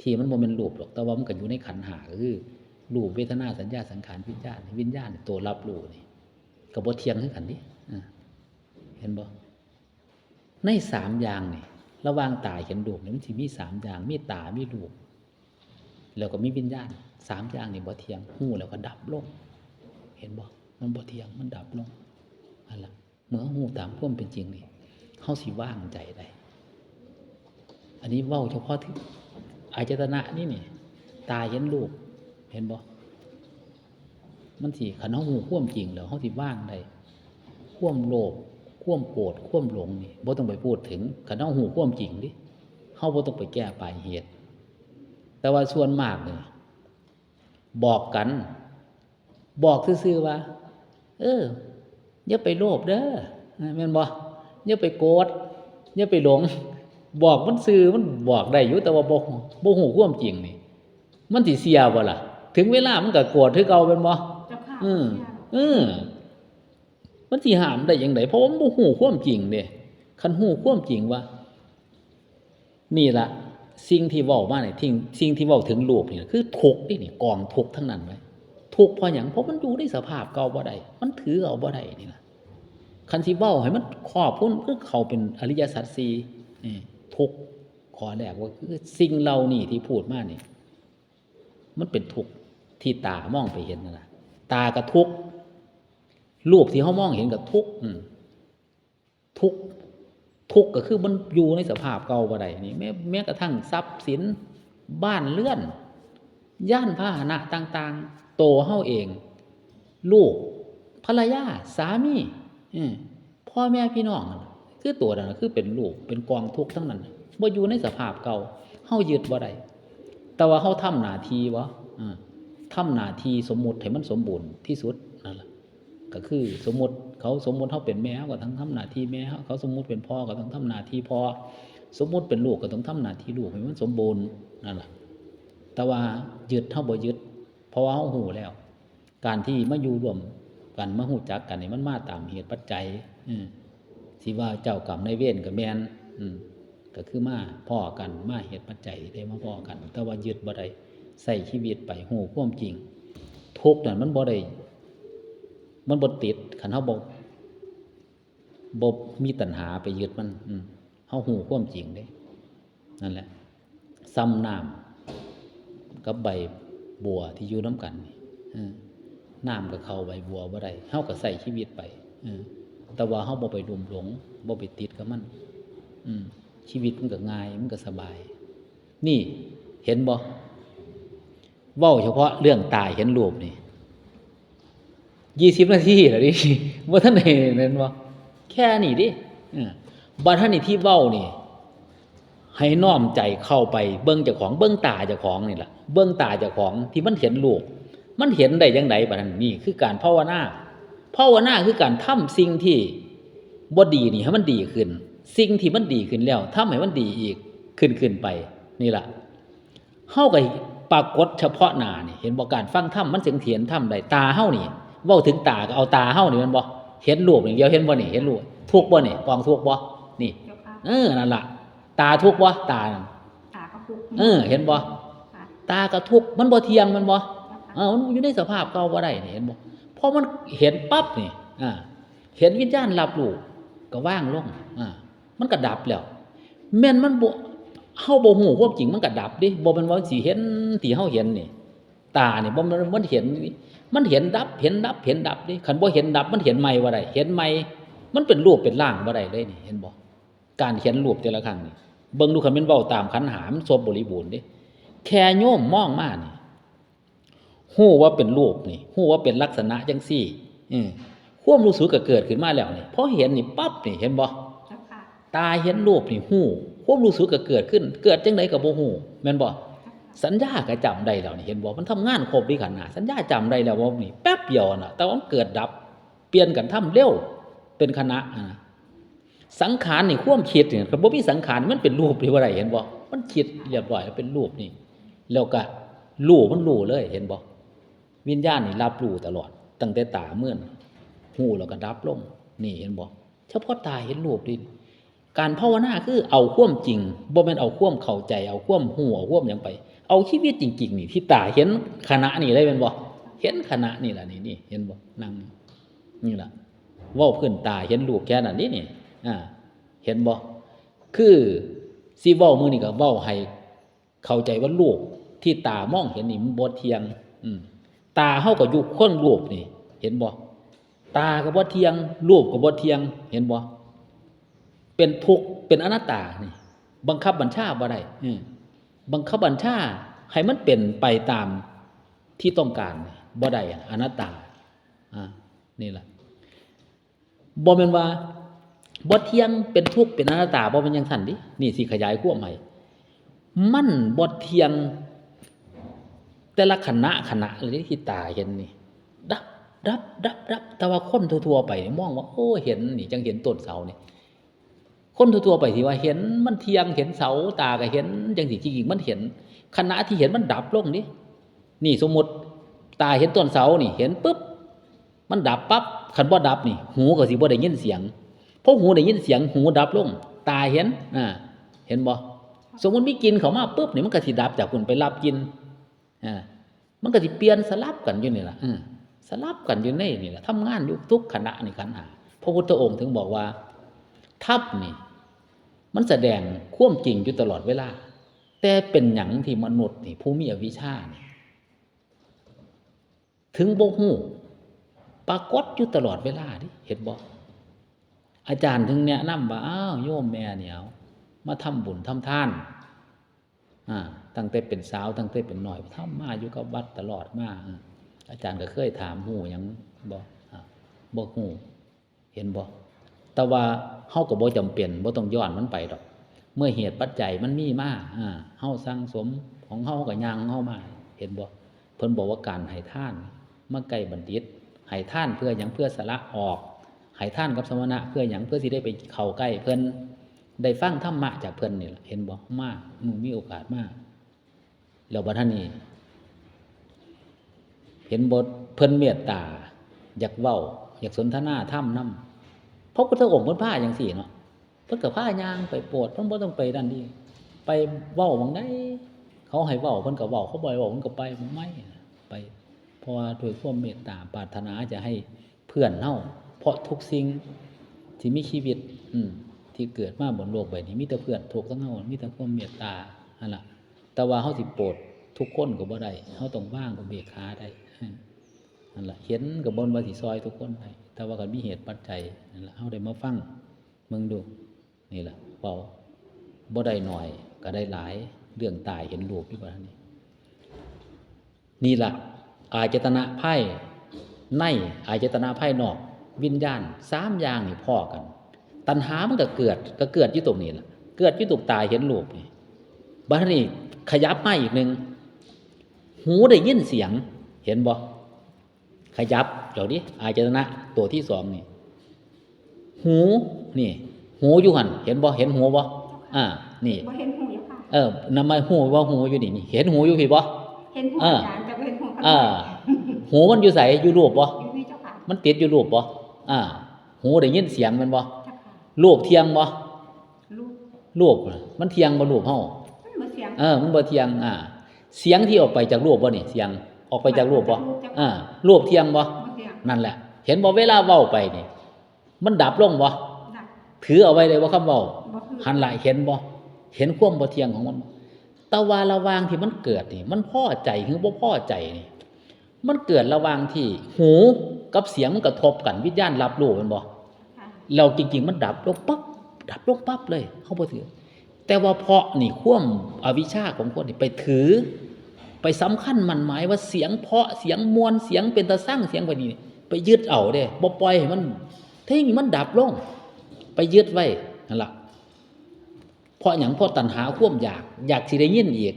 ที่มันบ่แม่นรูปดอก แต่ว่ามันก็อยู่ในขันธ์ห้า ก็คือ รูป เวทนา สัญญา สังขาร วิญญาณ วิญญาณนี่ ตัวรับรู้นี่ ก็บ่เที่ยงคือกันเด้ อ่า เห็นบ่ ในสามอย่างนี่ ระหว่างตาเห็นรูปนี่ มันสิมีสามอย่าง มีตา มีรูป แล้วก็มีวิญญาณ สามอย่างนี่บ่เที่ยง ฮู้แล้วก็ดับลง เห็นบ่ มันบ่เที่ยง มันดับลง นั่นล่ะ เมื่อเรารู้ตามความเป็นจริงนี่ เราสิวางใจได้ อันนี้เว้าเฉพาะที่อายตนะนี่นี่ ตาเห็นรูป เห็นบ่ มันสิ คันเรารู้ความจริงแล้ว เราสิวางได้ ความโลภ ความโกรธ ความหลงนี่ บ่ต้องไปพูดถึง คันเรารู้ความจริงเด้ เราบ่ต้องไปแก้ปลายเหตุ แต่ว่าส่วนมากนี่ บอกกัน บอกซื่อๆว่า เออ อย่าไปโลภเด้อ แม่นบ่ อย่าไปโกรธ อย่าไปหลง บอกมันซื่อ มันบอกได้อยู่ แต่ว่าบ่ บ่รู้ความจริงนี่ มันสิเชื่อบ่ล่ะ ถึงเวลามันก็โกรธคือเก่า แม่นบ่ เจ้าค่ะ อืม เชื่อ เออ มันสิห้ามได้จั่งใด เพราะว่ามันบ่รู้ความจริงเด้ คันรู้ความจริงว่า นี่ล่ะ สิ่งที่เว้ามานี่ สิ่ง สิ่งที่เว้าถึงรูปนี่ คือทุกข์เด้นี่ กองทุกข์ทั้งนั้นเลย ทุกข์เพราะหยัง เพราะมันอยู่ในสภาพเก่าบ่ได้ มันถือเอาบ่ได้นี่ล่ะ คันสิเว้าให้มันครอบคลุม คือเข้าเป็นอริยสัจสี่ นี่ ทุกข์ข้อแรกว่า คือสิ่งเหล่านี้ที่พูดมานี่ มันเป็นทุกข์ที่ตามองไปเห็นนั่นล่ะ ตาก็ทุกข์ รูปที่เรามองเห็นก็ทุกข์ อืม ทุกข์ ทุกข์ก็คือมันอยู่ในสภาพเก่าบ่ได้นี่ แม้ แม้กระทั่งทรัพย์สิน บ้านเรือน ยานพาหนะต่างๆ ตัวเราเอง ลูก ภรรยา สามี อืม พ่อแม่พี่น้องนั่นล่ะ คือตัวนั้นน่ะ คือเป็นรูป เป็นกองทุกข์ทั้งนั้น บ่อยู่ในสภาพเก่า เรายึดบ่ได้ แต่ว่าเราทำหน้าที่บ่ อืม ทำหน้าที่สมมุติให้มันสมบูรณ์ที่สุดนั่นล่ะ ก็คือสมมุติ เขาสมมุติเราเป็นแม่ เราก็ต้องทำหน้าที่แม่เรา เขาสมมุติเป็นพ่อ ก็ต้องทำหน้าที่พ่อ สมมุติเป็นลูก ก็ต้องทำหน้าที่ลูกให้มันสมบูรณ์นั่นล่ะ แต่ว่ายึด เราบ่ยึด เพราะว่าเรารู้แล้ว การที่มาอยู่ร่วมกัน มารู้จักกันนี่ มันมาตามเหตุปัจจัย อืม สิว่าเจ้ากรรมนายเวรก็แม่น อืม ก็คือมาพ้อกัน มาเหตุปัจจัยได้มาพ้อกัน แต่ว่ายึดบ่ได้ ใช้ชีวิตไป รู้ความจริง ทุกข์นั่นมันบ่ได้ มันบ่ติด คันเราบ่ บ่มีตัณหาไปยึดมัน อืม เรารู้ความจริงเด้ นั่นแหละ ส่ำน้ำกับใบบัวที่อยู่นำกันนี่ เออ น้ำก็เข้าใบบัวบ่ได้ เราก็ใช้ชีวิตไป เออ แต่ว่าเราบ่ไปลุ่มหลง บ่ไปติดกับมัน อืม ชีวิตมันก็ง่าย มันก็สบาย นี่ เห็นบ่ เว้าเฉพาะเรื่องตาเห็นรูปนี่ ยี่สิบนาทีแล้วดิ บ่ทันได้ แม่นบ่ แค่นี้ดิ เออ บัดนี้ที่เว้านี่ ให้น้อมใจเข้าไปเบิ่งเจ้าของ เบิ่งตาเจ้าของนี่ล่ะ เบิ่งตาเจ้าของที่มันเห็นรูป มันเห็นได้จั่งใดบัดนั้น นี่คือการภาวนา ภาวนาคือการทำสิ่งที่บ่ดีนี่ให้มันดีขึ้น สิ่งที่มันดีขึ้นแล้ว ทำให้มันดีอีก ขึ้น ขึ้นไป นี่ล่ะ เฮาก็ปรากฏเฉพาะหน้านี่ เห็นบ่ การฟังธรรมมันจึงเห็นธรรมได้ ตาเฮานี่ เว้าถึงตาก็เอาตาเฮานี่ แม่นบ่ เห็นรูปอย่างเดียว เห็นบ่นี่ เห็นรูป ทุกข์บ่นี่ กองทุกข์บ่ นี่ เจ้าค่ะ เออ นั่นล่ะ ตาทุกข์บ่ ตานั่น ตาก็ทุกข์ เออ เห็นบ่ ค่ะ ตาก็ทุกข์ มันบ่เที่ยง แม่นบ่ เจ้าค่ะ เออ มันอยู่ในสภาพเก่าบ่ได้นี่ เห็นบ่ เพราะมันเห็นปั๊บนี่ อ่า เห็นวิญญาณรับรู้ ก็วางลง อ่า มันก็ดับแล้ว แม่นมันบ่ เฮาบ่รู้ความจริงมันก็ดับเด้ บ่แม่นว่าสิเห็นที่เฮาเห็นนี่ ตานี่บ่แม่นมันเห็น มันเห็นดับ เห็นดับ เห็นดับเด้ คันบ่เห็นดับมันเห็นใหม่บ่ได้ เห็นใหม่มันเป็นรูปเป็นร่างบ่ได้เลยนี่ เห็นบ่ การเห็นรูปแต่ละครั้งนี่ เบิ่งดู คันแม่นเว้าตามขันธ์ห้ามันครบบริบูรณ์เด้ แค่โยมมองมานี่ ฮู้ว่าเป็นรูปนี่ ฮู้ว่าเป็นลักษณะจั่งซี้ อืม ความรู้สึกก็เกิดขึ้นมาแล้วนี่ พอเห็นนี่ปั๊บนี่ เห็นบ่ เจ้าค่ะ ตาเห็นรูปนี่ฮู้ ความรู้สึกก็เกิดขึ้น เกิดจั่งใดก็บ่ฮู้ แม่นบ่ เจ้าค่ะ สัญญาก็จำได้แล้วนี่ เห็นบ่ มันทำงานครบเด้ขันธ์ห้า สัญญาจำได้แล้วว่านี่ แป๊บเดียวน่ะ แต่ว่ามันเกิดดับ เปลี่ยนกันทำเร็ว เป็นขณะน่ะ สังขารนี่ ความคิดนี่ คันบ่มีสังขาร มันเป็นรูปนี่บ่ได้ เห็นบ่ มันคิดเรียบร้อยแล้วเป็นรูปนี่ แล้วก็รู้ มันรู้เลย เห็นบ่ วิญญาณนี่รับรู้ตลอด ตั้งแต่ตาเมิน ฮู้แล้วก็ดับลง นี่ เห็นบ่ เฉพาะตาเห็นรูปนี่ การภาวนาคือเอาความจริง บ่แม่นเอาความเข้าใจ เอาความฮู้ เอาความหยังไป เอาชีวิตจริงๆนี่ ที่ตาเห็นขณะนี้เลย แม่นบ่ เห็นขณะนี้ล่ะ นี่ นี่ เห็นบ่ นั่งนี่ นี่ล่ะ เว้าพื้นตาเห็นรูปแค่นั้นนี่ นี่ อ่า เห็นบ่ คือสิเว้ามื้อนี้ก็เว้าให้เข้าใจว่ารูปที่ตามองเห็นนี่มันบ่เที่ยง อืม ตาเฮาก็อยู่คนรูปนี่ เห็นบ่ ตาก็บ่เที่ยง รูปก็บ่เที่ยง เห็นบ่ เป็นทุกข์ เป็นอนัตตานี่ บังคับบัญชาบ่ได้ อืม บังคับบัญชาให้มันเป็นไปตามที่ต้องการบ่ได้ อนัตตา อ่า นี่ล่ะ บ่แม่นว่าบ่เที่ยง เป็นทุกข์ เป็นอนัตตา บ่แม่นจั่งซั้นเด้ นี่สิขยายความให้ มันบ่เที่ยง แต่ละขณะขณะเลยที่ตาเห็นนี่ ดับ ดับ ดับ ดับ แต่ว่าคนทั่วๆไปนี่มองว่า โอ้ เห็นนี่ จั่งเห็นต้นเสานี่ คนทั่วๆไปที่ว่าเห็นมันเที่ยง เห็นเสา ตาก็เห็นจั่งซี้ จริงๆมันเห็น ขณะที่เห็นมันดับลงเด้ นี่สมมุติ ตาเห็นต้นเสานี่ เห็นปุ๊บ มันดับปั๊บ คันบ่ดับนี่ หูก็สิบ่ได้ยินเสียง พอหูได้ยินเสียง หูดับลง ตาเห็น อ่า เห็นบ่ สมมุติมีกลิ่นเข้ามาปุ๊บนี่ มันก็สิดับจากพุ้นไปรับกลิ่น อ่า มันก็สิเปลี่ยนสลับกันอยู่นี่ล่ะ เออ สลับกันอยู่ในนี่ล่ะ ทำงานอยู่ทุกขณะนี่ขันธ์ห้า พระพุทธองค์ถึงบอกว่า ธรรมนี่ มันแสดงความจริงอยู่ตลอดเวลา แต่เป็นหยังที่มนุษย์นี่ ผู้มีอวิชชานี่ ถึงบ่ฮู้ ปรากฏอยู่ตลอดเวลาเด้ เห็นบ่ อาจารย์ถึงแนะนำว่า อ้าว โยมแม่นี่เอา มาทำบุญทำทาน อ่า ตั้งแต่เป็นสาว ตั้งแต่เป็นน้อย ทำมาอยู่กับวัดตลอดมา อ่า อาจารย์ก็เคยถาม ฮู้หยังบ่ อ่า บ่ฮู้ เห็นบ่ แต่ว่าเฮาก็บ่จำเป็น บ่ต้องย้อนมันไปดอก เมื่อเหตุปัจจัยมันมีมา อ่า เฮาสั่งสมของเฮาก็ย่างของเฮามา เห็นบ่ เพิ่นบอกว่าการให้ทานมาใกล้บัณฑิต ให้ทานเพื่อหยัง เพื่อสละออก ให้ทานกับสมณะเพื่อหยัง เพื่อสิได้ไปเข้าใกล้เพิ่น ได้ฟังธรรมะจากเพิ่นนี่ล่ะ เห็นบ่ มา มึงมีโอกาสมา แล้วบัดนี้ เห็นบ่ เพิ่นเมตตา อยากเว้า อยากสนทนาธรรมนำ พระพุทธองค์เพิ่นพาจั่งซี้เนาะ เพิ่นก็พาย่างไปโปรด เพิ่นบ่ต้องไปนั่นนี่ ไปเว้าหม่องใด เขาให้เว้า เพิ่นก็เว้า เขาบ่ให้เว้า เพิ่นก็ไปหม่องใหม่ ไป เพราะว่าด้วยความเมตตา ปรารถนาจะให้เพื่อนเฮา เพราะทุกสิ่งที่มีชีวิต อืม ที่เกิดมาบนโลกใบนี้ มีแต่เพื่อนทุกข์ทั้งเฮา มีแต่ความเมตตา นั่นล่ะ แต่ว่าเฮาสิโปรดทุกคนก็บ่ได้ เฮาต้องวางอุเบกขาได้ อืม นั่นล่ะ เห็นก็บ่ว่าสิซอยทุกคนได้ แต่ว่าก็มีเหตุปัจจัย นั่นล่ะ เฮาได้มาฟังเบิ่งดู นี่ล่ะ เว้าบ่ได้น้อยก็ได้หลาย เรื่องตาเห็นรูปอยู่บัดนี้ นี่ล่ะ อายตนะภายใน อายตนะภายนอก วิญญาณ สามอย่างนี่พ้อกัน ตัณหามันก็เกิด ก็เกิดอยู่ตรงนี้ล่ะ เกิดอยู่ตรงตาเห็นรูปนี่ บัดนี้ขยับมาอีกหนึ่ง หูได้ยินเสียง เห็นบ่ ขยับ เดี๋ยวนี้ อายตนะตัวที่สองนี่ หู นี่ หูอยู่หั่น เห็นบ่ เห็นหูบ่ อ่า นี่ บ่เห็นหูอยู่ค่ะ เออ นำมาหูว่าหูอยู่นี่ นี่ เห็นหูอยู่พี้บ่ เห็นหู เออ อาจารย์ แต่บ่เห็นหูข้างใน เออ หูมันอยู่ไส อยู่รูปบ่ อยู่นี่เจ้าค่ะ มันติดอยู่รูปบ่ อ่า หูได้ยินเสียงแม่นบ่ เจ้าค่ะ รูปเที่ยงบ่ รูป รูปน่ะ มันเที่ยงบ่รูปเฮา มันบ่เที่ยง เออ มันบ่เที่ยง อ่า เสียงที่ออกไปจากรูปบ่นี่ เสียงออกไปจากรูปบ่ ออกจากรูปจ้ะ อ่า รูปเที่ยงบ่ บ่เที่ยง นั่นแหละ เห็นบ่ เวลาเว้าไปนี่ มันดับลงบ่ ดับ ถือเอาไว้เลยว่าคำเว้า บ่ถือ หั่นล่ะ เห็นบ่ เห็นความบ่เที่ยงของมัน แต่ว่าระหว่างที่มันเกิดนี่ มันพอใจหรือบ่พอใจนี่ มันเกิดระหว่างที่หูกับเสียงมันกระทบกัน วิญญาณรับรู้แม่นบ่ ค่ะ แล้วจริงๆมันดับลงปั๊บ ดับลงปั๊บเลย เฮาบ่ถือ แต่ว่าเพราะนี่ความอวิชชาของคนนี่ไปถือ ไปสำคัญหมั้นหมายว่าเสียงเพราะ เสียงม่วน เสียงเป็นตาซัง เสียงแบบนี้ ไปยึดเอาเด้ บ่ปล่อยให้มัน เท่งมันดับลง ไปยึดไว้ นั่นล่ะ เพราะหยัง เพราะตัณหาความอยาก อยากสิได้ยินอีก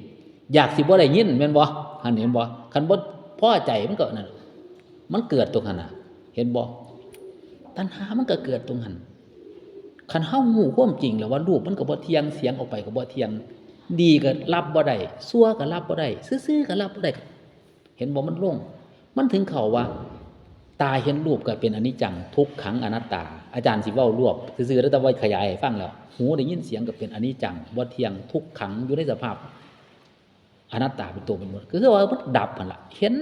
อยากสิบ่ได้ยิน แม่นบ่ หั่นเห็นบ่ คันบ่พอใจมันก็นั่น มันเกิดตรงหั่นน่ะ เห็นบ่ ตัณหามันก็เกิดตรงหั่น คันเฮาฮู้ความจริงแล้วว่ารูปมันก็บ่เที่ยง เสียงออกไปก็บ่เที่ยง ดีก็รับบ่ได้ ชั่วก็รับบ่ได้ ซื่อๆก็รับบ่ได้ เห็นบ่ มันลง มันถึงเข้าว่า ตาเห็นรูปก็เป็นอนิจจัง ทุกขัง อนัตตา อาจารย์สิเว้ารวบซื่อๆ แล้วแต่ว่าขยายให้ฟังแล้ว หูได้ยินเสียงก็เป็นอนิจจัง บ่เที่ยง ทุกขัง อยู่ในสภาพอนัตตาเป็นตัวเป็นตน ก็คือว่ามันดับหั่นล่ะ เห็น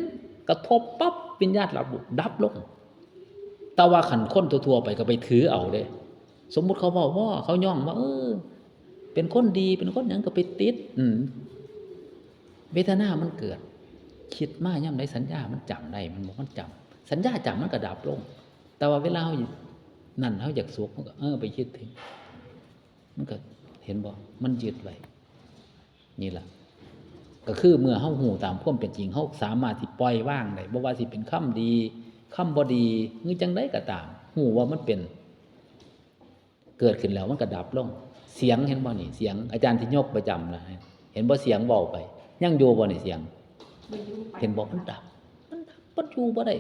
กระทบปั๊บ วิญญาณรับรู้ ดับลง แต่ว่าคันคนทั่วๆไปก็ไปถือเอาเด้ สมมุติเขาเว้าว่า เขาย่องว่า เออ เป็นคนดี เป็นคนหยังก็ไปติด อืม เวทนามันเกิด คิดมายามใดสัญญามันจำได้ มันบ่ มันจำ สัญญาจำมันก็ดับลง แต่ว่าเวลาเฮานั่น เฮาอยากสุข มันก็ เออ ไปคิดถึง มันก็ เห็นบ่ มันยึดไว้ นี่ล่ะ ก็คือเมื่อเฮาฮู้ตามความเป็นจริง เฮาสามารถสิปล่อยวางได้ บ่ว่าสิเป็นคำดี คำบ่ดี หรือจั่งใดก็ตาม ฮู้ว่ามันเป็น เกิดขึ้นแล้วมันก็ดับลง เสียงเห็นบ่นี่ เสียง อาจารย์ที่ยกประจำนะ เห็นบ่ เสียงเว้าไป ยังอยู่บ่นี่ เสียง บ่อยู่ไป เห็นบ่ มันดับ มันดับ มันอยู่บ่ได้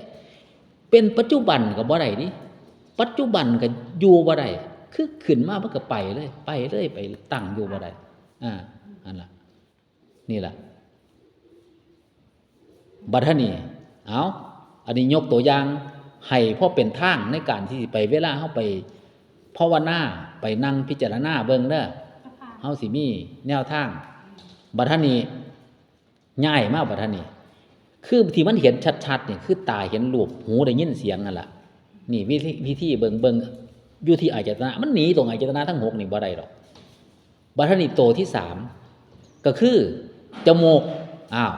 เป็นปัจจุบันก็บ่ได้นี่ ปัจจุบันก็อยู่บ่ได้ คือขึ้นมามันก็ไปเลย ไปเลย ไปตั้งอยู่บ่ได้ อ่า นั่นล่ะ นี่ล่ะ บัดนี้ เอา อันนี้ยกตัวอย่าง ให้พอเป็นทางในการที่ไปเวลาเฮาไปภาวนา ไปนั่งพิจารณาเบิ่งเด้อ เจ้าค่ะ เฮาสิมีแนวทาง บัดนี้ ย้ายมาบัดนี้ คือที่มันเห็นชัดๆนี่ คือตาเห็นรูป หูได้ยินเสียงนั่นล่ะ นี่วิธี วิธีเบิ่ง เบิ่งอยู่ที่อายตนะ มันหนีตรงอายตนะทั้งหกนี่บ่ได้ดอก บัดนี้โตที่สาม ก็คือจมูก อ้าว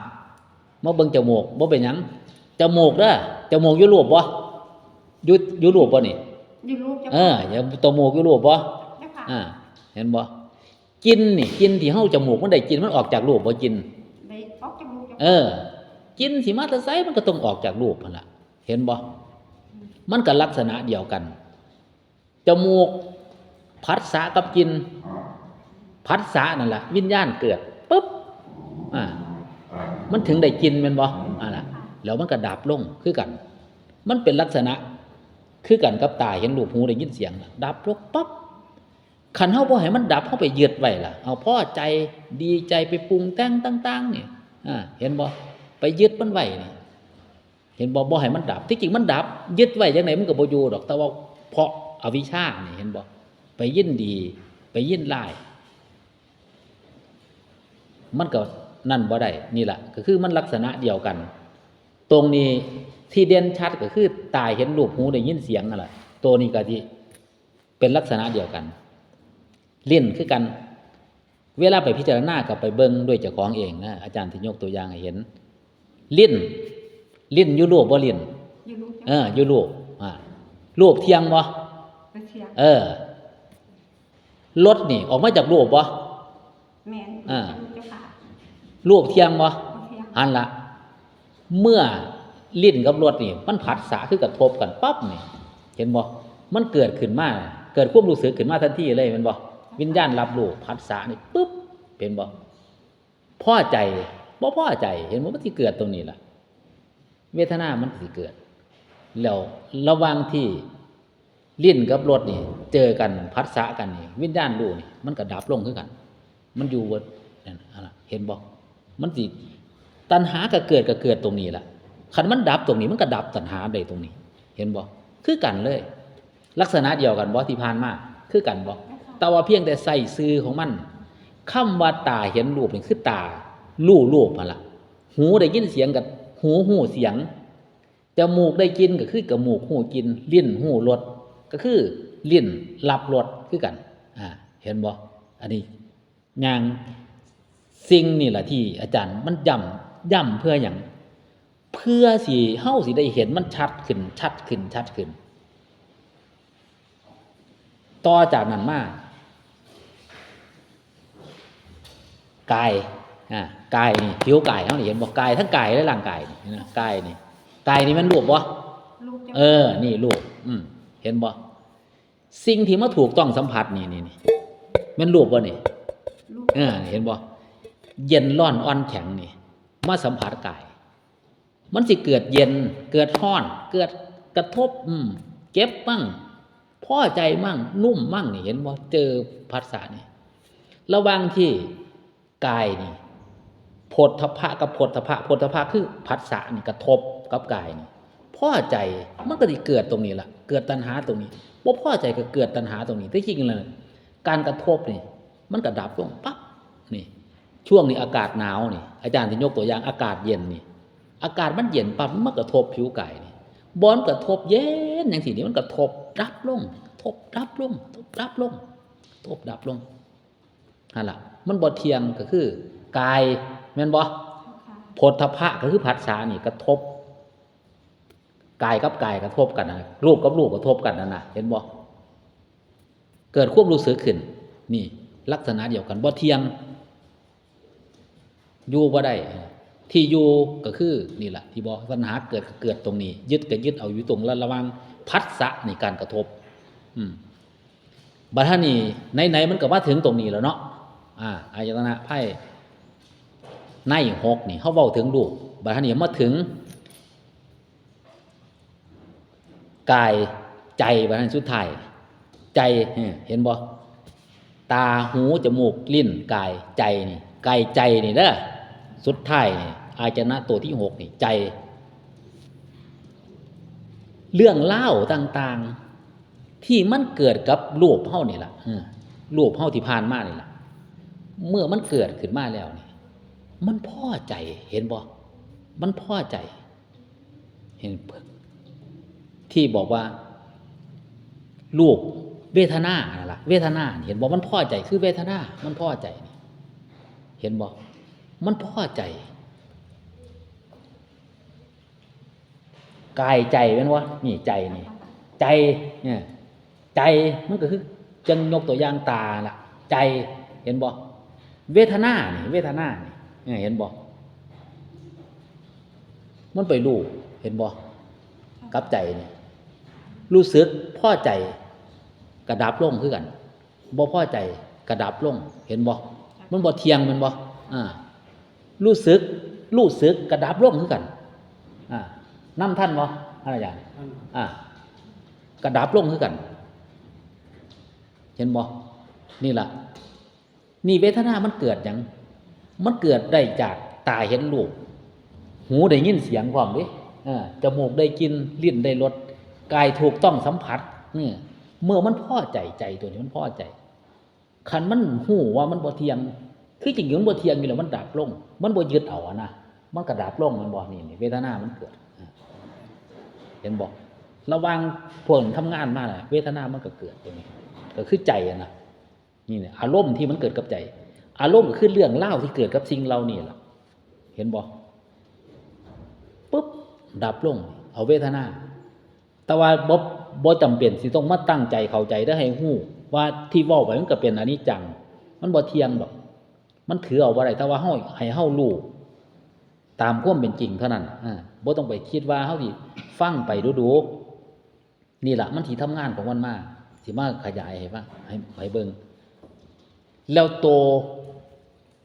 มาเบิ่งจมูก บ่เป็นหยัง จมูกเด้อ จมูกอยู่รูปบ่ อยู่ อยู่รูปบ่นี่ อยู่รูป เจ้า เออ ค่ะ อย่า จมูกอยู่รูปบ่ เจ้าค่ะ อ่า เห็นบ่ กลิ่นนี่ กลิ่นที่เฮาจมูกมันได้กลิ่น มันออกจากรูปบ่ กลิ่น ได้ออกจากรูป เจ้าค่ะ เออ กลิ่นสิมาแต่ไส มันก็ต้องออกจากรูปหั่นล่ะ เห็นบ่ มันก็ลักษณะเดียวกัน จมูกผัสสะกับกลิ่น ผัสสะนั่นล่ะ วิญญาณเกิดปุ๊บ อ่า มันถึงได้กลิ่นแม่นบ่ อ่าล่ะ แล้วมันก็ดับลงคือกัน มันเป็นลักษณะคือกันกับตาเห็นรูป หูได้ยินเสียง ดับลงปั๊บ คันเฮาบ่ให้มันดับ เฮาไปยึดไว้ล่ะ เอาพอใจ ดีใจ ไปปรุงแต่งต่างๆนี่ อ่า เห็นบ่ ไปยึดมันไว้นี่ เห็นบ่ บ่ให้มันดับ ที่จริงมันดับ ยึดไว้จั่งใดมันก็บ่อยู่ดอก แต่ว่าเพราะอวิชชานี่ เห็นบ่ ไปยินดี ไปยินร้าย มันก็นั่นบ่ได้ นี่ล่ะ ก็คือมันลักษณะเดียวกัน ตรงนี้ที่เด่นชัดก็คือตาเห็นรูป หูได้ยินเสียงนั่นล่ะ ตัวนี้ก็สิเป็นลักษณะเดียวกัน ลิ้นคือกัน เวลาไปพิจารณาก็ไปเบิ่งด้วยเจ้าของเองนะ อาจารย์ที่ยกตัวอย่างให้เห็น ลิ้น ลิ้นอยู่รูปบ่ ลิ้น อยู่รูป เออ อยู่รูป อ่า รูปเที่ยงบ่ บ่เที่ยง เออ รถนี่ออกมาจากรูปบ่ แม่น อ่า เจ้าค่ะ รูปเที่ยงบ่ บ่เที่ยง หั่นล่ะ เมื่อลิ้นกับรสนี่ มันผัสสะคือกระทบกันปั๊บนี่ เห็นบ่ มันเกิดขึ้นมา เกิดความรู้สึกขึ้นมาทันทีเลยแม่นบ่ วิญญาณรับรู้ผัสสะนี่ปุ๊บ เห็นบ่ พอใจ บ่พอใจ เห็นบ่ มันสิเกิดตรงนี้ล่ะ เวทนามันสิเกิด แล้วระหว่างที่ ลิ้นกับรสนี่เจอกัน ผัสสะกันนี่ วิญญาณรู้นี่ มันก็ดับลงคือกัน มันอยู่บ่ นั่น อันนั้น เห็นบ่ มันสิ ตัณหาก็เกิด ก็เกิดตรงนี้ล่ะ คันมันดับตรงนี้ มันก็ดับตัณหาได้ตรงนี้ เห็นบ่ คือกันเลย ลักษณะเดียวกันบ่ ที่ผ่านมา คือกันบ่ แต่ว่าเพียงแต่ใส่ชื่อของมัน คำว่าตาเห็นรูปนี่คือตารู้รูปหั่นล่ะ หูได้ยินเสียงก็หูฮู้เสียง จมูกได้กลิ่นก็คือจมูกฮู้กลิ่น ลิ้นฮู้รส ก็คือลิ้นรับรสคือกัน อ่า เห็นบ่ อันนี้ อย่างสิ่งนี่แหละที่อาจารย์มันย้ำ ย้ำเพื่อหยัง เพื่อสิ เฮาสิได้เห็นมันชัดขึ้น ชัดขึ้น ชัดขึ้น ต่อจากนั้นมา กาย อ่า กายนี่ ผิวกายเฮานี่ เห็นบ่ กายทั้งกายและร่างกายนี่นะ กายนี่ กายนี่แม่นรูปบ่ รูปเจ้า เออ นี่รูป อืม เห็นบ่ สิ่งที่มาถูกต้องสัมผัสนี่ นี่ นี่ แม่นรูปบ่นี่ รูป เออ เห็นบ่ เย็นร้อนอ่อนแข็งนี่ มาสัมผัสกาย มันสิเกิดเย็น เกิดร้อน เกิดกระทบ อืม เจ็บมั่ง พอใจมั่ง นุ่มมั่งนี่ เห็นบ่ เจอผัสสะนี่ ระหว่างที่กายนี่ โผฏฐัพพะกับโผฏฐัพพะ โผฏฐัพพะคือผัสสะนี่กระทบกับกายนี่ พอใจ มันก็สิเกิดตรงนี้ล่ะ เกิดตัณหาตรงนี้ บ่พอใจก็เกิดตัณหาตรงนี้ ที่จริงแล้ว การกระทบนี่ มันก็ดับลงปั๊บ นี่ ช่วงนี้อากาศหนาวนี่ อาจารย์สิยกตัวอย่างอากาศเย็นนี่ อากาศมันเย็นปั๊บ มันกระทบผิวกายนี่ บ่อนกระทบเย็นจั่งซี้นี่ มันกระทบดับลง ทบดับลง ทบดับลง ทบดับลง หั่นล่ะ มันบ่เที่ยงก็คือกาย แม่นบ่ ค่ะ โผฏฐัพพะก็คือผัสสะนี่กระทบ กายกับกายกระทบกันนะ รูปกับรูปกระทบกันนั่นนะ เห็นบ่ เกิดความรู้สึกขึ้น นี่ ลักษณะเดียวกัน บ่เที่ยง อยู่บ่ได้ ที่อยู่ก็คือนี่แหละ ที่บอกตัณหาเกิดก็เกิดตรงนี้ ยึดก็ยึดเอาอยู่ตรงระหว่างผัสสะนี่ การกระทบ อืม บัดนี้ไหนๆมันก็มาถึงตรงนี้แล้วเนาะ อ่า อายตนะไพ่ในหกนี่ เขาเว้าถึงรูป บัดนี้มาถึง กายใจ บัดนี้สุดท้าย ใจ เออ เห็นบ่ ตา หู จมูก ลิ้น กาย ใจนี่ กายใจนี่เด้อ สุดท้ายนี่ อายตนะตัวที่หกนี่ ใจ เรื่องราวต่างๆ ที่มันเกิดกับรูปเฮานี่ล่ะ เออ รูปเฮาที่ผ่านมานี่ล่ะ เมื่อมันเกิดขึ้นมาแล้วนี่ มันพอใจ เห็นบ่ มันพอใจ เห็น ที่บอกว่า รูป เวทนานั่นล่ะ เวทนา เห็นบ่ มันพอใจ คือเวทนา มันพอใจนี่ เห็นบ่ มันพอใจ กายใจแม่นบ่ นี่ใจนี่ ใจ เนี่ย ใจมันก็คือ จั่งยกตัวอย่างตาล่ะ ใจ เห็นบ่ เวทนานี่ เวทนานี่ เนี่ย เห็นบ่ มันไปรู้ เห็นบ่ กับใจนี่ รู้สึกพอใจ กระดับลงคือกัน บ่พอใจ กระดับลง เห็นบ่ มันบ่เที่ยงแม่นบ่ อ่า รู้สึก รู้สึก กระดับลงคือกัน อ่า นำทันบ่ อาจารย์ ทัน อ่า กระดับลงคือกัน เห็นบ่ นี่ล่ะ นี่เวทนามันเกิดหยัง มันเกิดได้จากตาเห็นรูป หูได้ยินเสียงพร้อมเด้ เออ จมูกได้กลิ่น ลิ้นได้รส กายถูกต้องสัมผัส นี่ เมื่อมันพอใจ ใจตัวนี้มันพอใจ คันมันฮู้ว่ามันบ่เที่ยง คือจริงๆมันบ่เที่ยงอยู่แล้ว มันดับลง มันบ่ยึดเอาอะนะ มันก็ดับลง แม่นบ่ นี่ นี่ เวทนามันเกิด อ่า เห็นบ่ ระหว่างพวกทำงานมาน่ะ เวทนามันก็เกิดตรงนี้ ก็คือใจอะนะ นี่เนี่ย อารมณ์ที่มันเกิดกับใจ อารมณ์ก็คือเรื่องราวที่เกิดกับสิ่งเหล่านี้ล่ะ เห็นบ่ ปุ๊บ ดับลง เอาเวทนา แต่ว่าบ่ บ่จำเป็นสิต้องมาตั้งใจเข้าใจเด้อ ให้ฮู้ว่าที่เว้าไปมันก็เป็นอนิจจัง มันบ่เที่ยงดอก มันถือเอาบ่ได้ แต่ว่าเฮา ให้เฮารู้ตามความเป็นจริงเท่านั้น อ่า บ่ต้องไปคิดว่าเฮาสิฟังไปดูๆ นี่ล่ะ มันสิทำงานของมันมา สิมาขยายให้ฟัง ให้ ให้เบิ่ง แล้วโต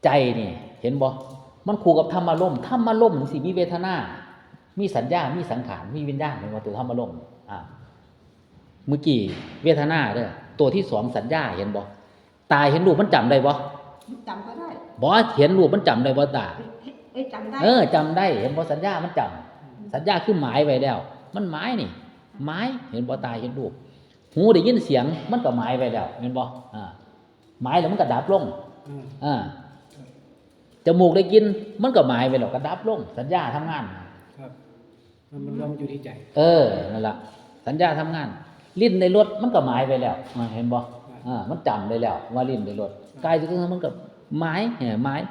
ใจนี่ เห็นบ่ มันคู่กับธรรมารมณ์ ธรรมารมณ์มันสิมีเวทนา มีสัญญา มีสังขาร มีวิญญาณ เห็นบ่ ตัวธรรมารมณ์ อ่า เมื่อกี้เวทนาเด้อ ตัวที่สองสัญญา เห็นบ่ ตาเห็นรูปมันจำได้บ่ จำก็ได้ บ่ เห็นรูปมันจำได้บ่ตา เอ้ย จำได้ เออ จำได้ เห็นบ่ สัญญามันจำ อืม สัญญาคือหมายไว้แล้ว มันหมายนี่ หมาย เห็นบ่ ตาเห็นรูป หูได้ยินเสียง มันก็หมายไว้แล้ว เห็นบ่ อ่า หมายแล้วมันก็ดับลง อืม อ่า จมูกได้กลิ่น มันก็หมายไว้แล้ว ก็ดับลง สัญญาทำงาน ครับ มัน มันรวมอยู่ที่ใจ เออ นั่นล่ะ สัญญาทำงาน ลิ้นได้รส มันก็หมายไปแล้ว อ่า เห็นบ่ ครับ อ่า มันจำได้แล้ว ว่าลิ้นได้รส ครับ กายคือมันก็หมาย เออ หมาย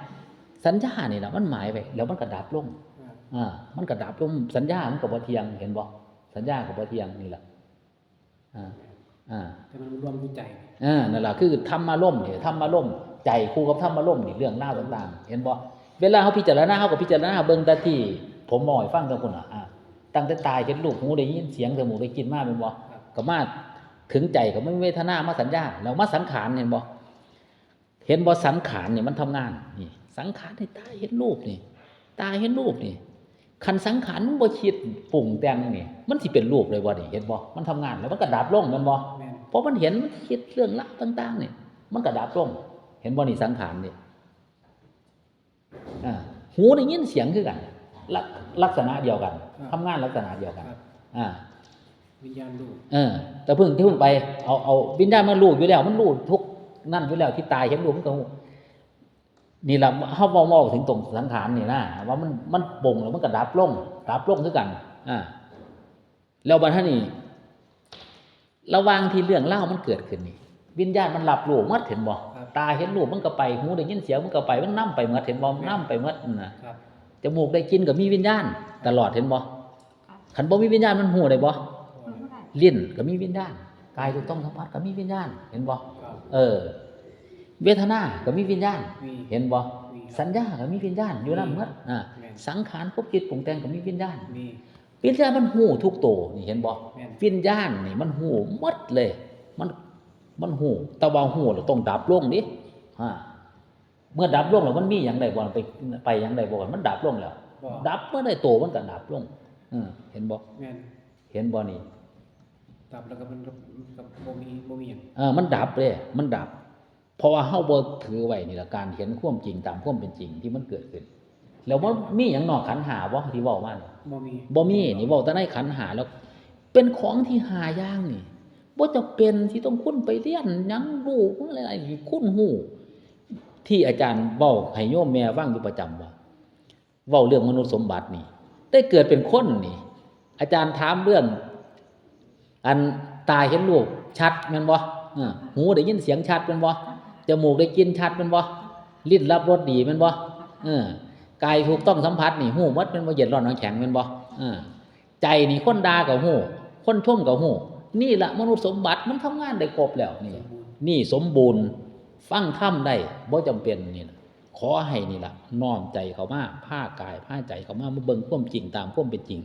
สัญญานี่ล่ะ มันหมายไป แล้วมันก็ดับลง ครับ อ่า มันก็ดับลง สัญญามันก็บ่เที่ยง เห็นบ่ สัญญาก็บ่เที่ยง นี่ล่ะ อ่า อ่า แต่มันรวมอยู่ใจ อ่า นั่นล่ะ คือธรรมารมณ์นี่ ธรรมารมณ์ ใจคู่กับธรรมารมณ์นี่ เรื่องราวต่างๆ เห็นบ่ เวลาเฮาพิจารณา เฮาก็พิจารณาเบิ่งแต่ที่ผมเว้าให้ฟังจั่งพู้นน่ะ อ่า ตั้งแต่ตาเห็นรูป หูได้ยินเสียง จมูกได้กลิ่นมา แม่นบ่ ครับ ก็มาถึงใจ ก็มีเวทนา มาสัญญา แล้วมาสังขาร เห็นบ่ เห็นบ่ สังขารนี่มันทำงาน นี่ สังขารนี่ตาเห็นรูปนี่ ตาเห็นรูปนี่ คันสังขารมันบ่คิดปรุงแต่งนี่ มันสิเป็นรูปเลยบ่นี่ เห็นบ่ มันทำงานแล้วมันก็ดับลง แม่นบ่ แม่น เพราะมันเห็น มันคิดเรื่องราวต่างๆ นี่ มันก็ดับลง เห็นบ่นี่ สังขารนี่ อ่า หูได้ยินเสียงคือกัน ลัก- ลักษณะเดียวกัน ครับ ทำงานลักษณะเดียวกัน ครับ อ่า วิญญาณรู้ เออ แต่เพิ่ง เพิ่งไป เอา เอาวิญญาณมารู้อยู่แล้ว มันรู้ทุกนั่นอยู่แล้ว ที่ตาเห็นรูปมันก็รู้ นี่ล่ะ เฮาเว้า เว้าถึงตรงสังขารนี่นะ ว่ามัน มันปรุงแล้วมันก็ดับลง ดับลงคือกัน อ่า แล้วบัดนี้ ระหว่างที่เรื่องราวมันเกิดขึ้นนี่ วิญญาณมันรับรู้หมด เห็นบ่ ครับ ตาเห็นรูปมันก็ไป หูได้ยินเสียงมันก็ไป มันนำไปหมด เห็นบ่ ครับ นำไปหมดนั่นน่ะ ครับ จมูกได้กลิ่นก็มีวิญญาณตลอด เห็นบ่ ครับ คันบ่มีวิญญาณมันฮู้ได้บ่ บ่ได้ ลิ้นก็มีวิญญาณ กายถูกต้องสัมผัสก็มีวิญญาณ เห็นบ่ ครับ เออ เวทนาก็มีวิญญาณ มี เห็นบ่ มี สัญญาก็มีวิญญาณอยู่นำหมด อ่า แม่น สังขารครบคิดปรุงแต่งก็มีวิญญาณ มี วิญญาณมันฮู้ทุกโตนี่ เห็นบ่ แม่น วิญญาณนี่มันฮู้หมดเลย มัน มันฮู้ แต่ว่าฮู้แล้วต้องดับลงนี่ อ่า เมื่อดับลงแล้วมันมีหยังได้บ่ ไป ไปหยังได้บ่ มันดับลงแล้ว บ่ ดับเมื่อใดโตมันก็ดับลง เออ เห็นบ่ แม่น เห็นบ่นี่ ดับแล้วก็มันก็ก็บ่มีบ่มีหยัง เออ มันดับเลย มันดับ เพราะว่าเฮาบ่ถือไว้นี่ล่ะ การเห็นความจริงตามความเป็นจริงที่มันเกิดขึ้น แล้วมันมีหยังนอกขันธ์ห้าบ่ที่เว้ามานี่ บ่มี บ่มี นี่เว้าแต่ในขันธ์ห้าแล้ว เป็นของที่ห้าอย่างนี่ บ่จำเป็นที่ต้องคุณไปเรียนหยังรู้อะไรๆ คุณฮู้ ที่อาจารย์เว้าให้โยมแม่ฟังอยู่ประจำว่า เว้าเรื่องมนุษย์สมบัตินี่ ได้เกิดเป็นคนนี่ อาจารย์ถามเรื่อง อันตาเห็นรูปชัดแม่นบ่ เออ หูได้ยินเสียงชัดแม่นบ่ จมูกได้กลิ่นชัดแม่นบ่ ลิ้นรับรสดีแม่นบ่ เออ กายถูกต้องสัมผัสนี่ฮู้หมดแม่นบ่ เย็นร้อนหนาวแข็งแม่นบ่ เออ ใจนี่คนด่าก็ฮู้ คนชมก็ฮู้ นี่ละมนุษย์สมบัติมันทำงานได้ครบแล้วนี่ นี่สมบูรณ์ ฟังธรรมได้ บ่จำเป็นนี่ล่ะ ขอให้นี่ล่ะ น้อมใจเข้ามา พากาย พาใจเข้ามา มาเบิ่งความจริงตามความเป็นจริง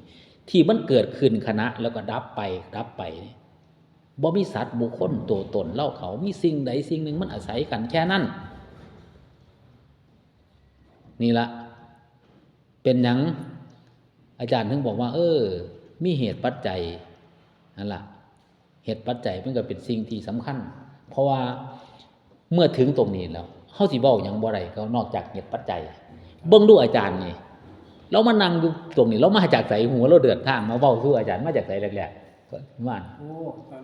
ที่มันเกิดขึ้นขณะแล้วก็ดับไป ดับไปนี่ บ่มีสัตว์บุคคลตัวตนเราเขา มีสิ่งใดสิ่งหนึ่งมันอาศัยกันแค่นั้น นี่ละ เป็นหยังอาจารย์ถึงบอกว่า เออ มีเหตุปัจจัย นั่นล่ะ เหตุปัจจัยมันก็เป็นสิ่งที่สำคัญ เพราะว่าเมื่อถึงตรงนี้แล้ว เฮาสิเว้าหยังบ่ได้ ก็นอกจากเหตุปัจจัย เบิ่งดูอาจารย์นี่ เรามานั่งอยู่ตรงนี้ เรามาจากไส หัวเราเดินทางมาเว้าสู่อาจารย์ มาจากไสแรกๆ ก็ว่า โอ้ ตอน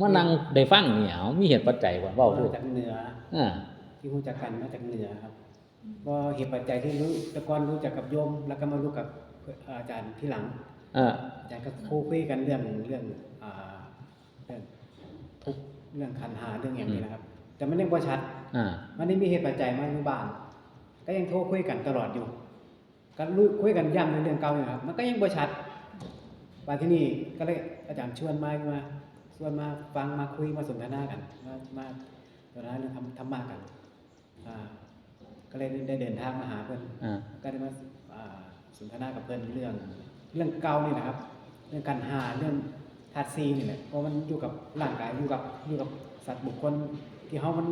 มานั่งได้ฟังนี่ เอา มีเหตุปัจจัยบ่ เว้าดู มาจากเหนือ อ่า ที่รู้จักกันมาจากเหนือครับ ก็เหตุปัจจัยที่รู้ แต่ก่อนรู้จักกับโยม แล้วก็มารู้กับอาจารย์ที่หลัง อ่า อาจารย์ก็คุยกันเรื่อง เรื่อง อ่า เรื่องทุกข์ เรื่องขันธ์ห้า เรื่องอย่างนี้นะครับ แต่มันยังบ่ชัด อ่า มันได้มีเหตุปัจจัยมาอยู่บ้าน ก็ยังโทรคุยกันตลอดอยู่ ก็รู้ คุยกันย้ำในเรื่องเก่าอยู่ครับ มันก็ยังบ่ชัด มาที่นี่ก็เลยอาจารย์ชวนมา มา ชวนมาฟัง มาคุย มาสนทนากัน มา มาสนทนาเรื่องธรรม ธรรมะกัน อ่า ก็เลยได้เดินทางมาหาเพิ่น อ่า ก็ได้มา อ่า สนทนากับเพิ่นเรื่อง เรื่องเก่านี่นะครับ เรื่องขันธ์ห้า เรื่องธาตุสี่นี่แหละ เพราะมันอยู่กับร่างกาย อยู่กับ อยู่กับสัตว์บุคคลที่เฮามัน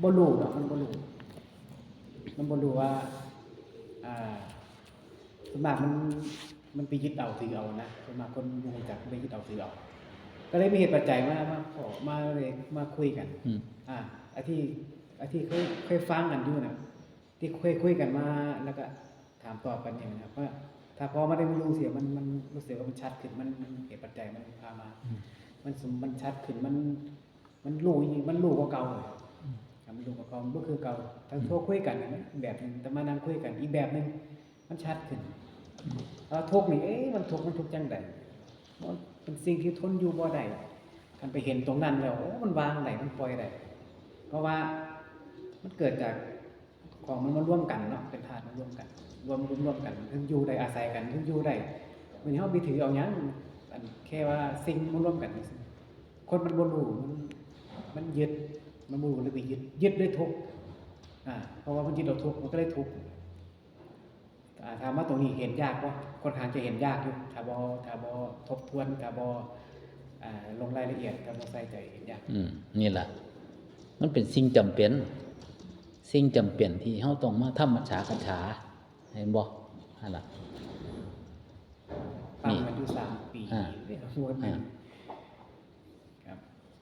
บ่รู้เนาะ มันบ่รู้ มันบ่รู้ว่า อ่า ส่วนมากมัน มันไปยึดเอาถือเอานะ ส่วนมากคนบ่รู้จักไปยึดเอาถือเอา ก็เลยมีเหตุปัจจัยมา มาขอ มาเลย มาคุยกัน อืม อ่า ไอ้ที่ ไอ้ที่เคย เคยฟังกันอยู่นะ ที่เคยคุยกันมา แล้วก็ถามตอบกันอย่างนี้นะครับ ว่าถ้าพอมาได้มารู้เสีย มัน มันรู้สึกว่ามันชัดขึ้น มัน มันเหตุปัจจัยมันพามา อืม มันสม มันชัดขึ้น มัน มันรู้อีก มันรู้กว่าเก่าเลย อืม อ่ะ มันรู้กว่าเก่า มันบ่คือเก่า ถ้า อืม โทรคุยกันเนี่ยมันแบบหนึ่ง แต่มานั่งคุยกันอีกแบบหนึ่ง มันชัดขึ้น แล้วทุกข์นี่ เอ๊ะ มันทุกข์ มันทุกข์จังใด มันเป็นสิ่งที่ทนอยู่บ่ได้ คันไปเห็นตรงนั้นแล้ว โอ้ มันวางได้ มันปล่อยได้ เพราะว่ามันเกิดจากของมันมารวมกันเนาะ เป็นธาตุมารวมกัน รวม รวม รวมกัน ถึงอยู่ได้ อาศัยกัน ถึงอยู่ได้ มื้อนี้เฮาไปถือเอาหยัง อันแค่ว่าสิ่งมารวมกันซื่อๆ คนมันบ่รู้ มัน มันยึด มันบ่รู้เลยไปยึด ยึดด้วยทุกข์ อ่า เพราะว่ามันยึดเอาทุกข์ มันก็เลยทุกข์ อ่า ถามว่าตรงนี้เห็นยากบ่ ค่อนข้างจะเห็นยากอยู่ ถ้าบ่ ถ้าบ่ทบทวน ถ้าบ่ อ่า ลงรายละเอียด ถ้าบ่ใส่ใจเห็นยาก อืม นี่ล่ะ มันเป็นสิ่งจำเป็น สิ่งจำเป็นที่เฮาต้องมาทำมัจฉาคาถา เห็นบ่ นั่นล่ะ ฟังมันอยู่สามปี อ่า เนี่ย งวดหนึ่ง อ่า ครับ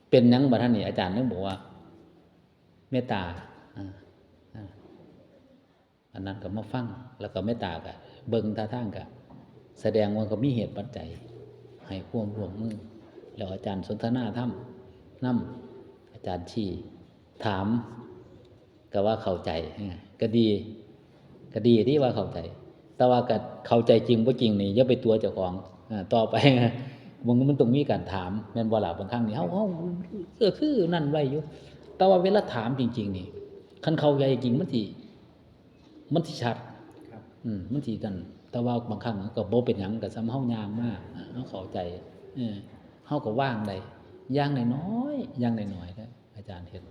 เป็นหยังบัดนี้ อาจารย์นึงบอกว่า เมตตา อ่า อ่า อันนั้นก็มาฟัง แล้วก็เมตตาก็เบิ่งท่าทางก็แสดงว่าก็มีเหตุปัจจัย ให้ความร่วมมือ แล้วอาจารย์สนทนาธรรมนำ อาจารย์ชี้ถาม ก็ว่าเข้าใจ เออ ก็ดี ก็ดีที่ว่าเข้าใจ แต่ว่าก็เข้าใจจริงบ่จริงนี่อย่าไปตั๋วเจ้าของ อ่า ต่อไป มัน มันต้องมีการถาม แม่นบ่ล่ะ บางครั้งนี่ เฮา เฮา เออ คือนั่นไว้อยู่ แต่ว่าเวลาถามจริงๆนี่ คันเข้าใจจริงมันสิ มันสิชัด ครับ อืม มันสินั่น แต่ว่าบางครั้งมันก็บ่เป็นหยัง ก็ส่ำเฮาย่างมา เฮาเข้าใจ เออ เฮาก็วางได้ อย่างน้อยๆ อย่างน้อยๆ เด้อ อาจารย์เฮ็ด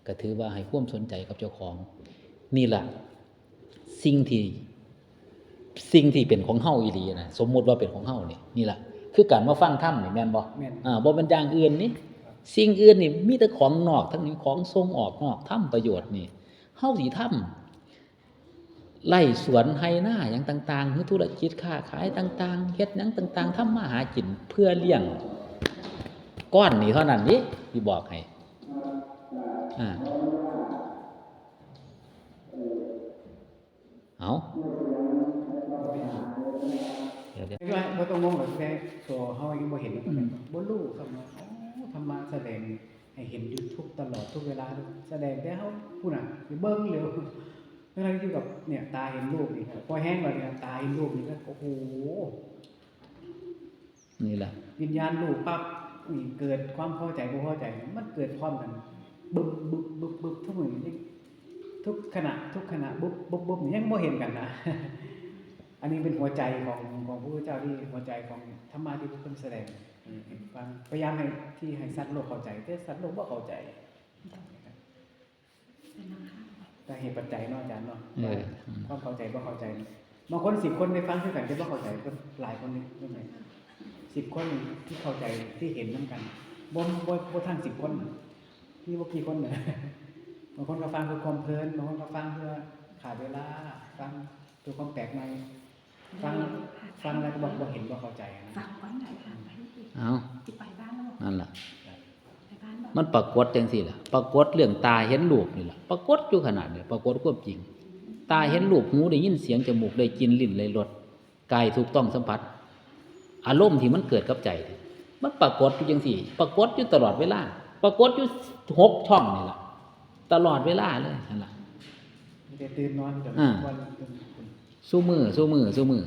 ก็ถือว่าให้ความสนใจกับเจ้าของ นี่ล่ะ สิ่งที่ สิ่งที่เป็นของเฮาอีหลีนะ สมมุติว่าเป็นของเฮานี่ นี่ล่ะ คือการมาฟังธรรมนี่ แม่นบ่ แม่น อ่า บ่แม่นอย่างอื่นนี่ สิ่งอื่นนี่มีแต่ของนอก ทั้งนี้ของส่งออกนอก ทำประโยชน์นี่ เฮาสิทำ ไร่สวนไร่นาหยังต่างๆ หรือธุรกิจค้าขายต่างๆ เฮ็ดหยังต่างๆ ทำมาหากินเพื่อเลี้ยงก้อนนี้เท่านั้นนี่ สิบอกให้ อ่า เอา เดี๋ยวๆ บ่ต้องงงหรอก แต่ตัวเฮายังบ่เห็น อืม บ่รู้ครับเนาะ โอ้ ธรรมะแสดงให้เห็นอยู่ทุกตลอดทุกเวลา แสดงแต่เฮา พู้นน่ะ สิเบิ่งเร็ว ทั้งๆที่อยู่กับ เนี่ย ตาเห็นรูปนี่ พอแฮงแล้วเนี่ย ตาเห็นรูปนี่ก็ โอ้โห นี่แหละ วิญญาณรู้ปั๊บ นี่เกิดความพอใจบ่พอใจ มันเกิดพร้อมกัน บึบบึบบึบบึบ ทุกมื้อนี่ ทุกขณะ ทุกขณะ บึบบึบบึบ นี่ยังบ่เห็นกันนะ อันนี้เป็นหัวใจของ ของพระพุทธเจ้า ที่หัวใจของธรรมะที่พระองค์แสดง อืม ให้ฟัง พยายามให้ ที่ให้สัตว์โลกเข้าใจ แต่สัตว์โลกบ่เข้าใจ แต่เหตุปัจจัยเนาะอาจารย์เนาะ เออ ว่าความเข้าใจบ่เข้าใจเนาะ บางคนสิบคนได้ฟังคือกัน แต่บ่เข้าใจ คนหลายคนนี่ สิบคนที่เข้าใจ ที่เห็นนำกัน บ่ บ่ บ่ทันสิบคนน่ะ มีบ่กี่คนน่ะ บางคนก็ฟังเพื่อความเพลิน บางคนก็ฟังเพื่อฆ่าเวลา ฟังเพื่อความแปลกใหม่ ฟัง ฟังแล้วก็บ่ บ่เห็น บ่เข้าใจนะ ฟังก่อนไหนคะ ไปที่ เอา สิไปบ้านแล้ว นั่นล่ะ ไปบ้านบ่ มันปรากฏจังซี่ล่ะ ปรากฏเรื่องตาเห็นรูปนี่ล่ะ ปรากฏอยู่ขนาดนี้ ปรากฏความจริง ตาเห็นรูป หูได้ยินเสียง จมูกได้กลิ่น ลิ้นได้รส กายถูกต้องสัมผัส อารมณ์ที่มันเกิดกับใจ มันปรากฏอยู่จังซี่ ปรากฏอยู่ตลอดเวลา ปรากฏอยู่หกช่องนี่ล่ะ ตลอดเวลาเลย นั่นล่ะ มีแต่ตื่นนอนจน อ่า วันตื่น ซุมื้อ ซุมื้อ ซุมื้อ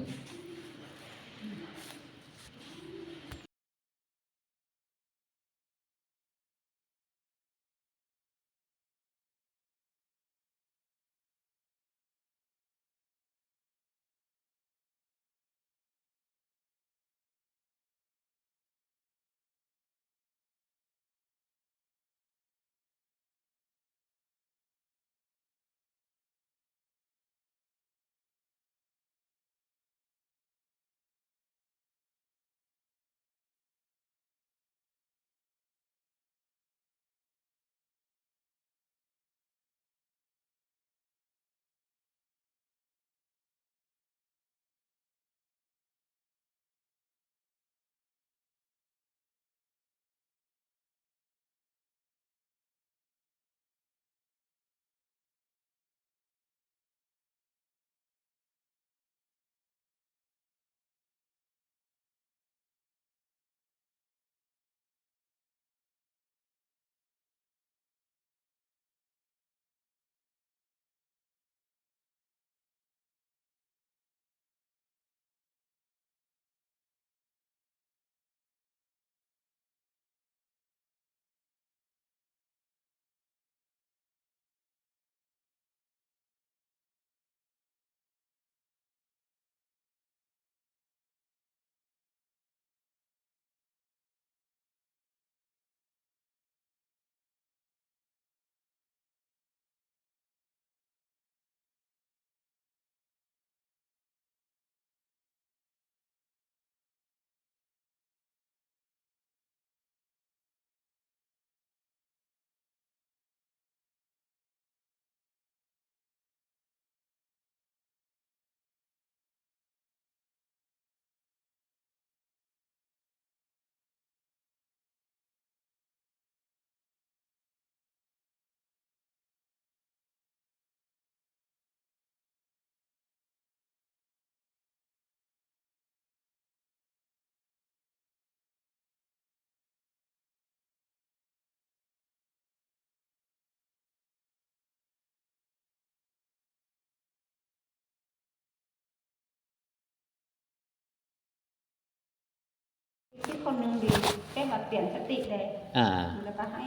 ที่คนหนึ่งดี แค่มาเปลี่ยนสติเลย อ่า แล้วก็ให้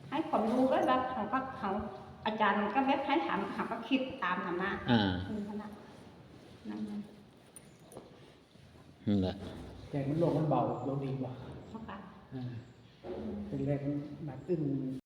ให้ความรู้ก็แบบเขาก็เขา อาจารย์ก็แบบให้ถาม เขาก็คิดตามธรรมะ อ่า อืม ธรรมะ นั่นนะ นั่นแหละ แต่มันโลกมันเบาลงดีกว่า เพราะค่ะ อ่าเป็นแรกมันหนักขึ้น